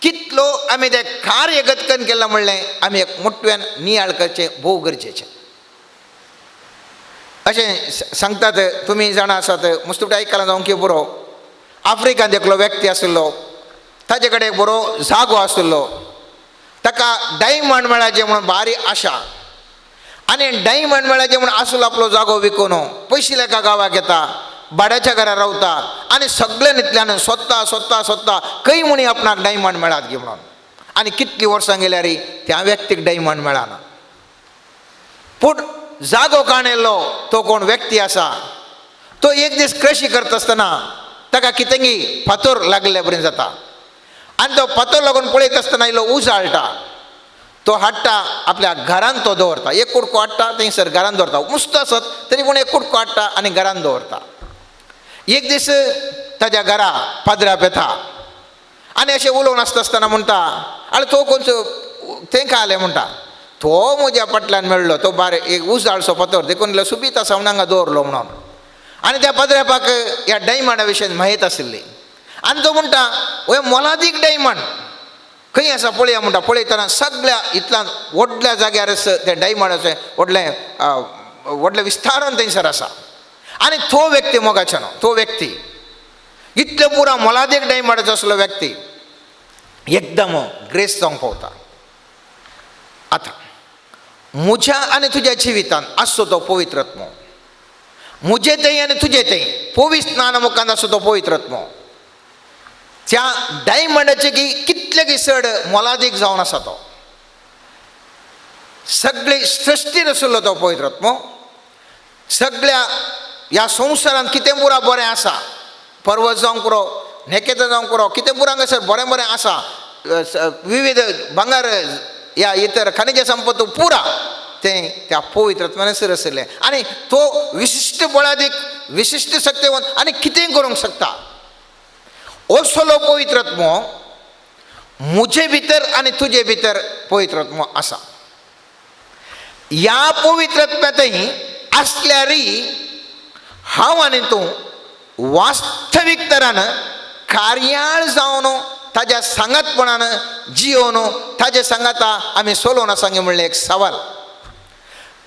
कितलो आमी तें कार्य गतकन केलां म्हणलें आमी एक मोटव्यान नियाळ करचें भोव गरजेचें. अशें सांगतात, तुमी जाणा आसात, मुस्तुपटे आयकलां जावंक की बरो आफ्रिकांत एकलो व्यक्ती आशिल्लो, ताजे कडेन एक बरो जागो आशिल्लो, ताका डायमंड मेळाचें म्हणून भारी आशा आनी डायमंड मेळाचें म्हणून आसलो आपलो जागो विकून पयशे एका गांवाक येता, भाड्याच्या घरा रावता आनी सगळ्यां इतल्यान सोदता सोदता सोदता खंय म्हणी आपणाक डायमंड मेळात गी म्हणून. आनी कितलीं वर्सां गेल्यार त्या व्यक्तीक डायमंड मेळना. पूण जागो काणयल्लो तो कोण व्यक्ती आसा, तो एक दीस कृशी करता आसतना ताका कितेंगी फातर लागले बरें जाता आनी तो फातर लागून पळयत आसतना इल्लो उजाळटा, तो हाडटा आपल्या घरान तो दवरता, एक कुडको हाडटा थंयसर घरान दवरता, मुस्त आसत तरी पूण एक कुडको हाडटा आनी घरान दवरता. एक दीस ताज्या घरा पाद्राप येता आनी अशें उलोवन आसता आसतना म्हणटा, आनी तो कोणचो तेंका आलें म्हणटा, तो म्हज्या फाटल्यान मेळ्ळो, तो बार एक उजाळसो फातर देखून इल्लो सुबीत आसा म्हणून हांगा दवरलो म्हणून. आनी त्या पाद्रापाक ह्या डायमंडा विशयन म्हायत आशिल्ली आनी तो म्हणटा, हो मोलादीक डायमंड खंय आसा पळया म्हणटा. पळयतना सगळ्या इतल्यान व्हडल्या जाग्यार तें डायमंडाचें व्हडलें व्हडलें विस्तारान थंयसर आसा. आनी तो व्यक्ती मोगाचो न्हू, तो व्यक्ती इतले पुरा मोलादीक डायमंडाचो आसलो व्यक्ती एकदम ग्रेस जावंक पावता. आतां म्हज्या आनी तुज्या जिवितान आसचो तो पवित्र आत्मो, म्हजे थंय आनी तुजे थंय पवित्र स्नाना मुखार आसचो तो पवित्र आत्मो, त्या डायमंडाचे की कितले की चड मोलादीक जावन आसा तो, सगळी सृश्टीर आशिल्लो तो पवित्र आत्मो, सगळ्या ह्या संवसारांत कितें पुरा बरें आसा, पर्वत जावंक पुरो, नेकेतां जावंक पुरो, कितें पुरा हांगासर बरें बरें आसा, विविध भांगर ह्या इतर खनिज संपत्त पुरा तें त्या पवित्र आत्म्यान सर आशिल्लें. आनी तो विशिश्ट बळादीक विशिश्ट शक्तिवंत आनी कितें करूंक शकता. असलो पवित्र आत्मो म्हजे भितर आनी तुजे भितर पवित्र आत्मो आसा. ह्या पवित्र आत्म्यांतय आसल्यारय हांव आनी तूं वास्तवीक तरान कार्याळ जावन ताज्या सांगातपणान जियोवन ताज्या सांगाता आमी सोलोवन आसा म्हणलें एक सवाल.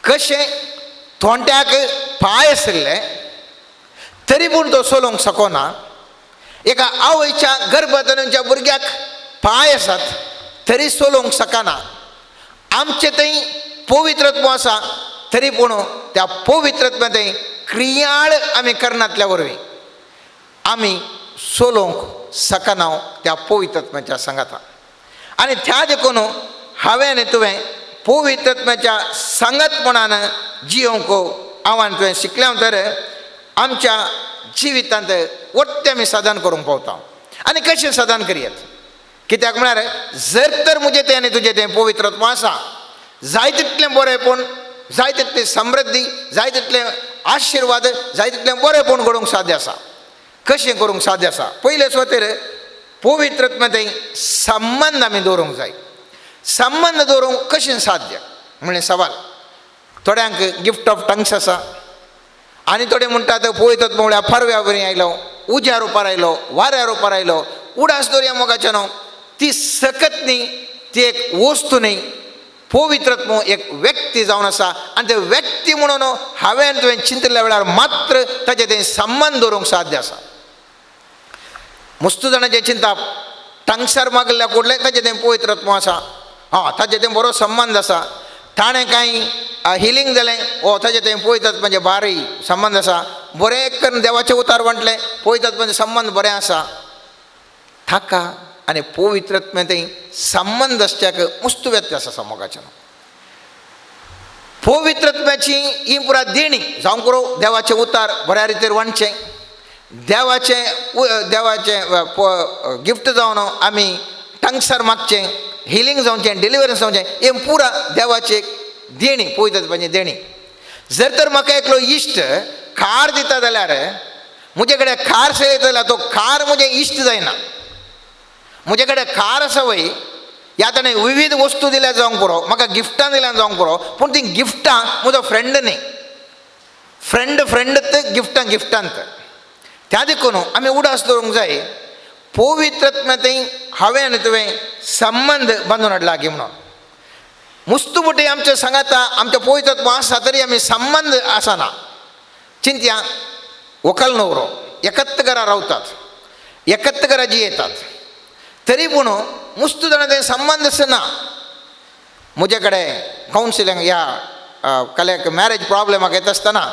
कशें तोंट्याक पांय आशिल्ले तरी पूण तो सोलोवंक शकना, एका आवयच्या गर्भधारणाच्या भुरग्याक पांय आसात तरी सोलोवंक शकना. आमचे थंय पवित्र आत्मो आसा तरी पूण त्या पवित्र आत्म्या थंय क्रियाळ आमी करनातल्या वरवीं आमी सोलोवंक शकना त्या पवित्र आत्म्याच्या सांगाता. आनी त्या देखून हांवें आनी तुवें पवित्र आत्म्याच्या सांगातपणान जियोवंक हांव आनी तुवें शिकल्या तर आमच्या जिवितांत वट्टें आमी साधन करूंक पावता. आनी कशें साधन करयत, कित्याक म्हळ्यार जर तर म्हजें तें आनी तुजें तें पवित्र आत्मो आसा, जाय तितलें बरेंपण, जाय तितली समृद्धी, जाय तितलें आशिर्वाद, जाय तितलें बरेंपण घडोवंक साध्य आसा. कशें करूंक साध्य आसा? पयले सुवातेर पवित्र आत्म्या थंय संबंद आमी दवरूंक जाय. संबंद दवरूंक कशें साध्य म्हणलें सवाल. थोड्यांक गिफ्ट ऑफ टंग्स आसा आनी थोडे म्हणटात पवित्र आत्मो म्हळ्यार परव्या बरी आयलो, उज्या रुपार आयलो, वाऱ्या रुपार आयलो. उडास दवरया मोगाचें न्हू, ती सकत न्ही, ती एक वस्तू न्ही. पवित्र आत्मो एक व्यक्ती जावन आसा आनी ते व्यक्ती म्हणून हांवें तुवें चिंतल्या वेळार मात्र ताजें तें संबंद दवरूंक साध्य आसा. मुस्तू जाणांचें चिंतप टंगसार मागल्या कुडलें ताजें तें पवित्र आत्मो आसा, हां ताजें तें बरो संबंद आसा, ताणें कांय हिलींग जालें, ओ ताजें तें पवित्र आत्म्याचें भारी संबंद आसा, बरें करून देवाचें उतार वांटलें, पवित्र आत्म्याचें संबंद बरें आसा. ताका आनी पवित्र आत्म्या थंय संबंद आसच्याक मुस्तू व्यत्यास आसा मोगाचें. पवित्र आत्म्याची ही पुरा देणी जावंक पुरो, देवाचें उतार बऱ्या रितीर वांटचें, देवाचें देवाचें गिफ्ट जावन आमी टंगसार मागचें, हिलींग जावचें, डिलिवरन्स जावचें, हें पुरा देवाची देणी, पवित्र देणी. जर तर म्हाका एकलो इश्ट कार दिता जाल्यार, म्हजे कडेन कार सेयता जाल्यार तो कार म्हजें इश्ट जायना. म्हजे कडेन कार आसा वय, ह्या ताणें विविध वस्तू दिल्यार जावंक पुरो, म्हाका गिफ्टां दिल्यार जावंक पुरो, पूण तीं गिफ्टां म्हजो फ्रेंड न्ही. फ्रेंड फ्रेंड गिफ्टां गिफ्टांत. त्या देखून आमी उडास दवरूंक जाय पवित्रत्म्या हांवें आनी तुवें संबंद बांदून हाडला गी म्हणून. मुस्तुबुटी आमच्या सांगाता आमच्या पवित्रत्व आसा तरी आमी संबंद आसना. चिंत्या व्हंकल न्हवरो एकत्र घरा रावतात, एकत्र घरा जियेतात, तरी पूण मुस्तू जाणां ते संबंद ना. म्हजे कडेन कावन्सिलींग ह्या कल्याक मॅरेज प्रॉब्लमाक येता आसतना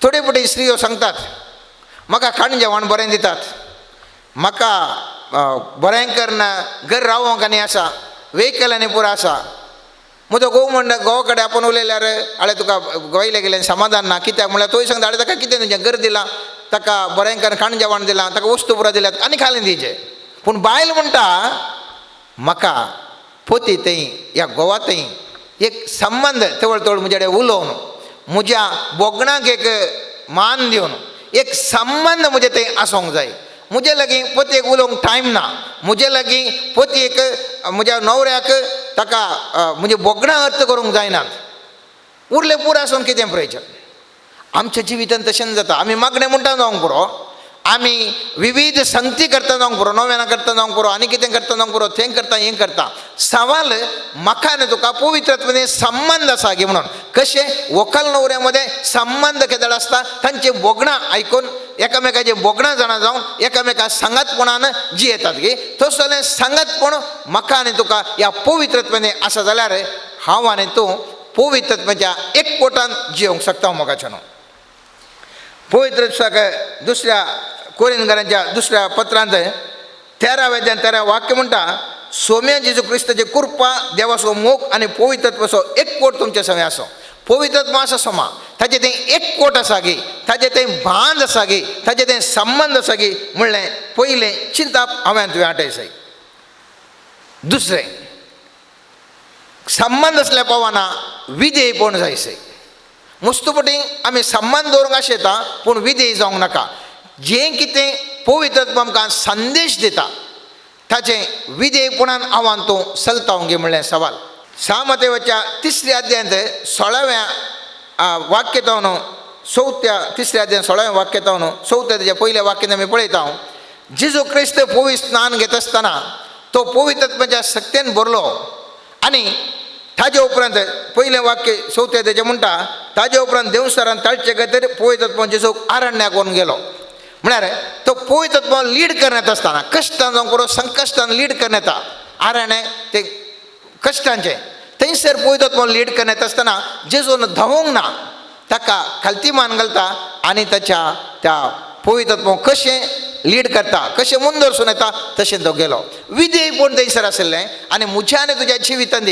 थोडे फावटी स्त्रियो सांगतात, म्हाका खाण जेवण बरें दितात, म्हाका बरें करून घर रावोंक आनी आसा, व्हेकल आनी पुरो आसा. म्हजो घोव म्हणटा, घोवा कडेन आपूण उलयल्यार हांवें तुका गोयले गेलें समाधान ना, कित्याक म्हणल्यार तोय सांगता, हांवें ताका कितें तुजें घर दिलां, ताका बरें करून खाण जेवण दिलां, ताका वस्तू पुरो दिल्यात आनी खालें दिवचें. पूण बायल म्हणटा, म्हाका पोती थंय ह्या घोवा थंय एक संबंद तवळ तवळ म्हजे कडेन उलोवन म्हज्या बोगणाक एक मान दिवन एक संबंद म्हजे थंय आसूंक जाय. म्हजे लागीं पोतयेक उलोवंक टायम ना, म्हजे लागीं पोतयेक म्हज्या न्हवऱ्याक ताका म्हजे बोगणां अर्थ करूंक जायनात. उरले पुरो आसून कितें प्रयोजन? आमच्या जिवितांत तशेंच जाता. आमी मागणें म्हणटा जावंक पुरो, आमी विविध संगती करता जावंक पुरो, नोवेनां करता जावंक पुरो, आनी कितें करता जावंक पुरो, तें करता हें करता. सवाल म्हाका आनी तुका पवित्रत्वाने संबंद आसा गी म्हणून. कशें व्हंकल न्हवऱ्या मदें संबंद केदळ आसता, तांची बोगणां आयकून एकामेकाची बोगणां जाणा जावन एकामेका सांगातपणान जियेतात गी. तसो जाल्यार सांगातपण म्हाका आनी तुका ह्या पवित्रत्वाने आसा जाल्यार हांव आनी तूं पवित्रत्वाच्या एकवटान जियोंक शकता. मोगाच्यानो पवित्र दुसऱ्या कोरिंथकारांच्या दुसऱ्या पत्रांत 13व्या 13 वाक्य म्हणटा, सोम्या जेजू क्रिस्ताची कृपा, देवाचो मोग आनी पवित्रत्वाचो एकवट तुमच्या सवे आसो. पवित्रत्व आसा सोमा, ताचें तें एकवट आसा गी, ताचें तें बांद आसा गी, ताचें तें संबंद आसा गी म्हणलें पयलें चिंताप हांवें तुवें आठयसाय. दुसरें संबंद आसल्या पावना विधेयपण जायसय. मुस्तुपटी आमी संबंद दवरूंक आशेता पूण विधेय जावंक नाका. जें कितें पवित्रत्व आमकां संदेश दिता ताचें विधेयपणान आव्हान तूं चलता गे म्हणलें सवाल. सामतेवाच्या 3ऱ्या अध्यायांत 16व्या वाक्यतावन 4थ्या 3ऱ्या अध्यायांत 16व्या वाक्यतावन 4थ्या तेच्या पयल्या वाक्यान आमी पळयता, जेजू क्रिस्त पवित्र स्नान घेता आसतना तो पवित्रत्वाच्या शक्तेन भरलो आनी ताजे उपरांत पयलें वाक्य 4थ्या तेजें म्हणटा, ताजे उपरांत देवसरान ताळचे खातीर पवित्रत्व जेजूक आरण्याक व्हरून गेलो. म्हळ्यार तो पवित्रत्व लीड करण्यात आसतना कश्टान जावंक पुरो, संकश्टान लीड करण्यात आरण्य ते कश्टांचें थंयसर पवित्रत्व लीड करण्यात आसतना जेजून धांवूंक ना, ताका खालती मान घालता आनी ताच्या त्या पवित्रत्व कशें लीड करता, कशें मुंदरसून येता तशें तो गेलो. विधेयपण थंयसर आशिल्लें आनी म्हज्या आनी तुज्या जिवितांत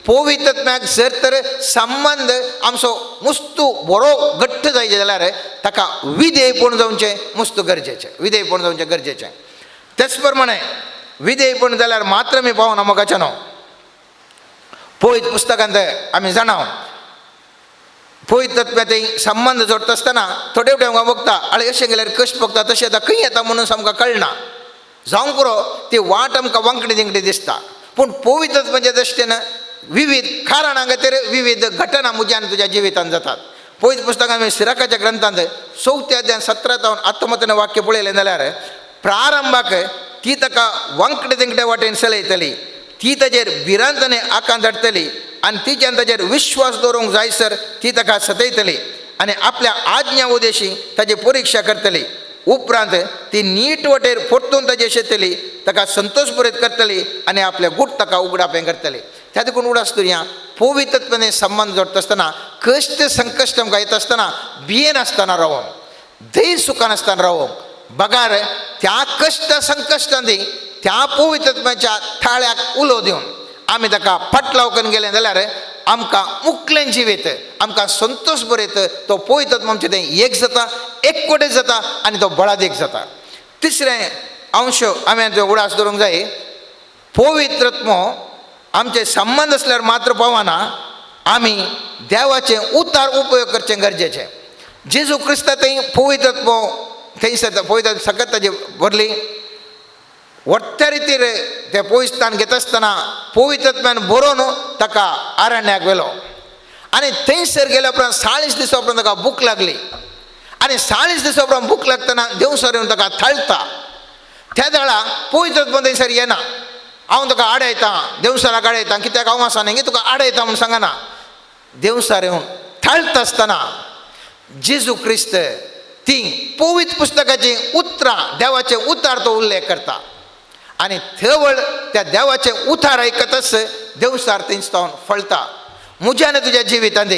पवित्रत्म्याक जर तर संबंद आमचो मुस्तू बरो घट्ट जायचे जाल्यार ताका विधेयपण जावचें मुस्तू गरजेचें, विधेयपण जावचें गरजेचें. तेच प्रमाणे विधेयपण जाल्यार मात्र आमी पावना मोगाच्यानो. पवित्र पुस्तकांत आमी जाणा पवित्रत्म्या थंय संबंद जोडटा आसतना थोडे फावटी आमकां बघता आनी अशें गेल्यार कश्ट बघता तशें आतां खंय येता म्हणून आमकां कळना, जावंक पुरो ती वाट आमकां वांकडी तिंकडी दिसता. पूण पवित्रत्वाच्या दृश्टीन विविध कारणां खातीर विविध घटना म्हज्या आनी तुज्या जिवितांत जातात. पवित्र पुस्तकांत सिराकाच्या ग्रंथांत 4थ्या अध्यायान 17 19 वाक्य पळयलें जाल्यार प्रारंभाक ती ताका वांकडे तिंकडे वाटेन चलयतली, ती ताजेर भिरांताने आकांत हाडटली आनी तिच्यान ताजेर विश्वास दवरूंक जायसर ती ताका सतयतली आनी आपल्या आज्ञा उदेशी ताजी परिक्षा करतली. उपरांत ती नीट वाटेर परतून ताजेर शेतली, ताका संतोश पुरयत करतली आनी आपले गूट ताका उगडापें करतली. त्या देखून उडास करुया पवित्रत्वाने संबंद जोडटा आसतना कश्ट संकश्ट आमकां येता आसतना भियेनासतना रावोंक, धैर्य सुखानासतना रावोंक, बगार त्या कश्ट संकश्टांनी त्या पवित्रत्वाच्या थाळ्याक उलो दिवन आमी ताका फाटलाव करून गेले जाल्यार आमकां मुकलें जिवीत, आमकां संतोश बरयत तो पवित्रत्व आमचें तें एक जाता, एकवटेक जाता आनी तो बळादीक जाता. तिसरें अंश आमी उडास दवरूंक जाय. पवित्रत्व आमचे संबंद आसल्यार मात्र पावना, आमी देवाचें उतार उपयोग करचें गरजेचें. जेजू क्रिस्ता थंय पवित्रत्व थंयसर पवित्र सकत ताजी भरली. व्हडत्या रितीर ते पवित्रतान घेता आसतना पवित्रत्वान बरोवन ताका आरण्याक व्हेलो आनी थंयसर गेल्या उपरांत 40 दिसां उपरांत ताका भूक लागली आनी 40 दिसां उपरांत भूक लागतना देवसर येवन ताका थाळटा. त्या वेळा पवित्रत्व थंयसर येना. हांव तुका आडयतां, देवसराक आडयतां, कित्याक हांव आसा न्ही तुका आडयता म्हूण सांगना. देवसार येवन थाळटा आसतना जेजू क्रिस्त ती पवित्र पुस्तकाचीं उतरां, देवाचे उतार तो उल्लेख करता आनी थवळ त्या देवाचे उतार आयकतच देवसार थंयच जावन फळटा. म्हज्या आनी तुज्या जिवितांत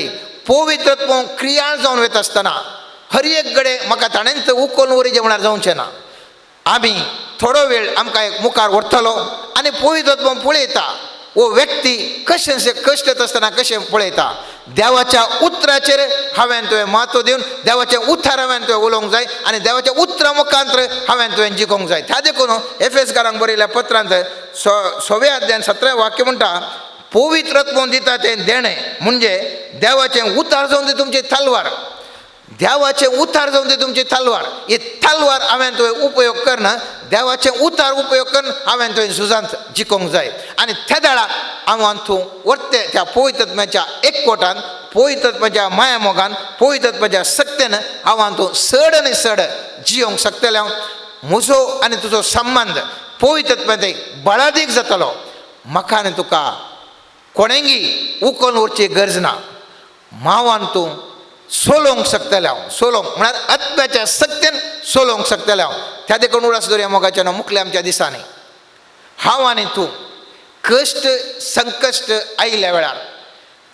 पवित्रत्व क्रियाळ जावन वता आसतना हर एक कडेन म्हाका ताणेंच उखलून वरी म्हळ्यार जावचें ना. आमी थोडो वेळ आमकां एक मुखार व्हरतलो आनी पवित्रत्व पळयता वो व्यक्ती कशें कश्ट येता आसतना कशें पळयता. देवाच्या उतराचेर हांवें तुवें म्हत्व दिवन देवाचें उतार हांवें तुवें उलोवंक जाय आनी देवाच्या उतरा मुखांत हांवें तुवें जिखोवंक जाय. त्या देखून एफेसकारांक बरयल्ल्या पत्रांत 6व्या अध्यायान 17 वाक्य म्हणटा, पवित्रत्व दिता तें देणें म्हणजे देवाचें उतार जावन ती तुमची तलवार. देवाचें उतार जावन ती तुमची तलवार. ही तलवार हांवें तुवें उपयोग करना, देवाचें उतार उपयोग करून हांवें तुवें झुजांत जिखोवंक जाय. आनी त्या वेळा हांव तूं वर्ते त्या पवित्रत्वाच्या एकवटान, पवित्रत्वाच्या मायामोगान, पवित्रत्वाच्या सक्तेन हांव तूं चड आनी चड जियोंक शकतलें. हांव म्हजो आनी तुजो संबंद पवित्रत्वांत बळादीक जातलो. म्हाका आनी तुका कोणेंगी उखलून व्हरची गरज ना. मावान तूं सोलोवंक शकतलें हांव. सोलोवंक म्हळ्यार आत्म्याच्या सक्तेन सोलोवंक शकतलें हांव. त्या देखून उडास दवरया मोगाच्या न्हू मुखल्या आमच्या दिसांनी हांव आनी तूं कश्ट संकश्ट आयिल्ल्या वेळार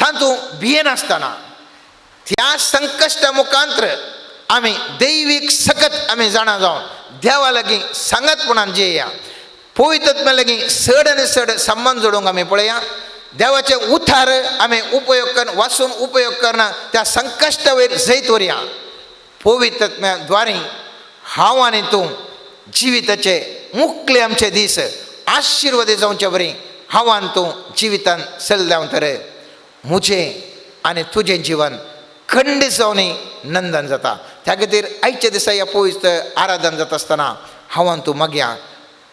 तातूंत भियेनासतना त्या संकश्टा मुखांत्र आमी दैवीक सकत आमी जाणा जावन देवा लागीं सांगातपणान जियेया. पवित्रत्वा लागीं चड आनी चड संबंद जोडूंक आमी पळया. देवाचे उतार आमी उपयोग करून वाचून उपयोग करना त्या संकश्टा वयर जैत व्हरया. पवित्रत्म्या द्वारे हांव आनी तूं जिविताचे मुखले आमचे दीस आशिर्वादी जावचे बरी हांव आनी तूं जिवितान चल्ल्या तर म्हजें आनी तुजें जिवन खंडीत जावन नंदन जाता. त्या खातीर आयच्या दिसा ह्या पवित्र आराधन जाता आसतना हांव आनी तूं मागया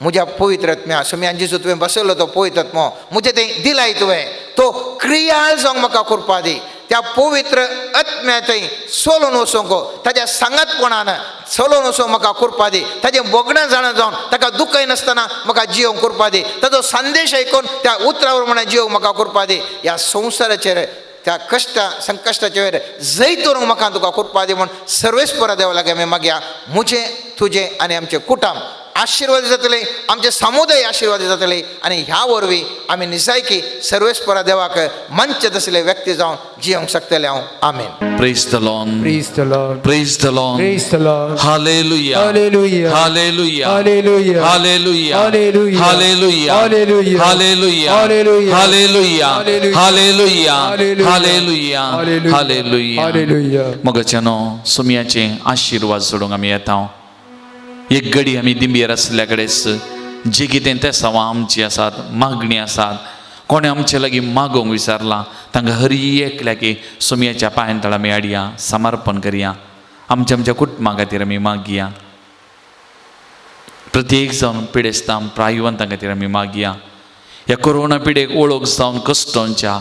म्हज्या पवित्रत्म्या सुम्यान जेजू तुवें बसयलो तो पवित्रत्मो म्हजें तें दिलाय तुवें तो क्रियाळ जावंक म्हाका कृपा दी. त्या पवित्र आत्म्या थंय सोलून वचूंक ताज्या सांगातपणान सोलून वचूंक म्हाका कृपा दी. ताजें भोगणां जाणा जावन ताका दुखयनासतना म्हाका जियोंक कृपा दी. ताजो संदेश आयकून त्या उतरावर म्हणून जियोंक म्हाका कृपा दी. ह्या संवसाराचेर त्या कश्टा संकश्टाचेर जैत व्हरूंक म्हाका तुका कृपा दी म्हूण सर्वेस्परा देवा लागीं आमी मागया. म्हजें तुजें आनी आमचें कुटुंब आशिर्वाद जातले, आमचे समुदाय आशिर्वाद जातले आनी ह्या वरवीं आमी निजायकी सर्वेस्परा देवाक मंच तसले व्यक्ती जावन जियोंक शकतले हांव. आमेन. Praise the Lord. Praise the Lord. Praise the Lord. Praise the Lord. Hallelujah. Hallelujah. Hallelujah. Hallelujah. Hallelujah. Hallelujah. Hallelujah. Hallelujah. Hallelujah. Hallelujah. Hallelujah. Hallelujah. Hallelujah. Hallelujah. Hallelujah. Hallelujah. Hallelujah. मोगाच्यानो सुमयाचे आशिर्वाद सोडूंक आमी येता. एक घडी आमी दिंबयेर आसल्या कडेच जे कितें ते सवां आमची आसात, मागणी आसात, कोणें आमचे लागीं मागोवंक विचारलां तांकां हर एकल्याकी सुमयाच्या पांयां तळा आमी हाडया, समर्पण करया. आमच्या आमच्या कुटुंबा खातीर आमी मागया. प्रत्येक जावन पिडेस्तां प्रायवंतां खातीर आमी मागया. ह्या कोरोना पिडेक वळख जावन कश्टोंच्या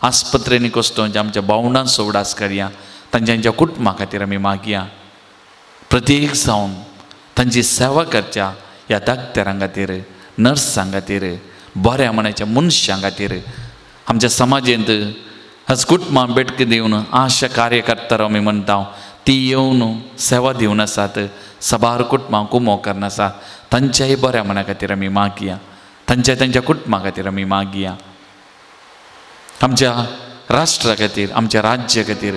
आस्पत्रेंनी कश्टोंच्या आमच्या भावंडांचो उडास करया. तांच्या आमच्या कुटुंबा खातीर आमी मागया. प्रत्येक जावन तांची सेवा करच्या ह्या डाक्टरां खातीर, नर्सां खातीर, बऱ्या मनाच्या मनशां खातीर, आमच्या समाजेंत आज कुटुंबां बेटक दिवन आशा कार्यकर्ता आमी म्हणटा ती येवन सेवा दिवन आसात. साबार कुटुंबां कुमो करून आसात. तांच्याय बऱ्या मना खातीर आमी मागया. तांच्या तांच्या कुटुंबा खातीर आमी मागया. आमच्या राष्ट्रा खातीर, आमच्या राज्या खातीर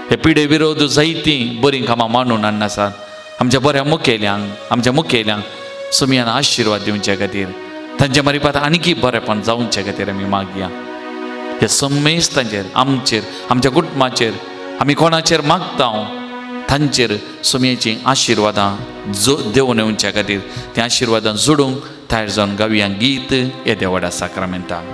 हे पिडे विरोध जायतीं बरीं कामां मांडून हाडून आसात. आमच्या बऱ्या मुखेल्यांक, आमच्या मुखेल्यांक सुमयान आशिर्वाद दिवचे खातीर, तांच्या मारिपात आणखी बरेपण जावचे खातीर आमी मागया. हे समेस्त तांचेर, आमचेर, आमच्या कुटुंबाचेर, आमी कोणाचेर मागता तांचेर सुमयेचीं आशिर्वादां जो देवून येवच्या खातीर, त्या आशिर्वादां जोडूंक तयार जावन गावया गीत येद्या व्हडा साक्रामेंताक.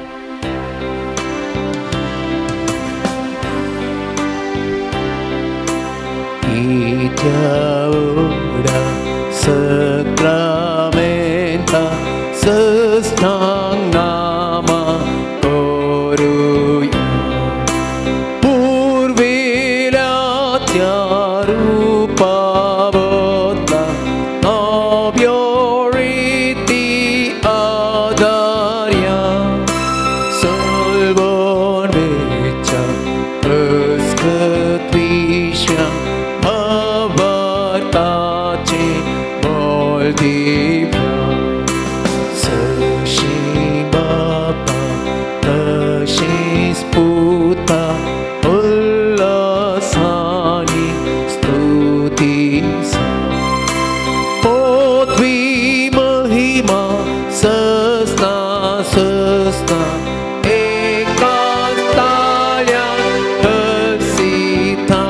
Ora sacramenta sastang nama koruya purvila rupavota navyoriti adarya solvon vecha uskatvisha Tache moldivya Sashi Bapa Tashi Sputa Ullasani Stutisa Potvi Mahima Sasna Sasna Ekastalya Hasita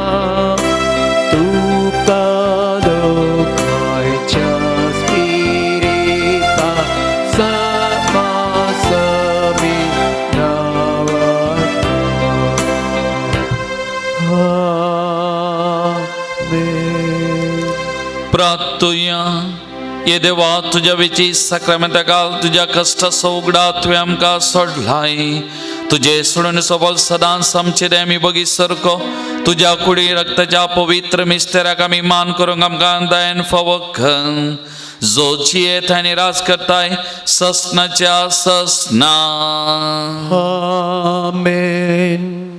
प्रार्थुया. ये देवा तुज्या वेची साक्रामेंता काल तुज्या कश्टाचो उगडा तुवें आमकां सोडलाय. तुजे सोडून सबल सदांच आमचे दे आमी बगी सारको तुज्या कुडी रक्ताच्या पवित्र मिस्तेराक आमी मान करूंक आमकां दयेन फावो कर. जो जियेत आनी राज करताय ससनाच्या ससना. आमेन.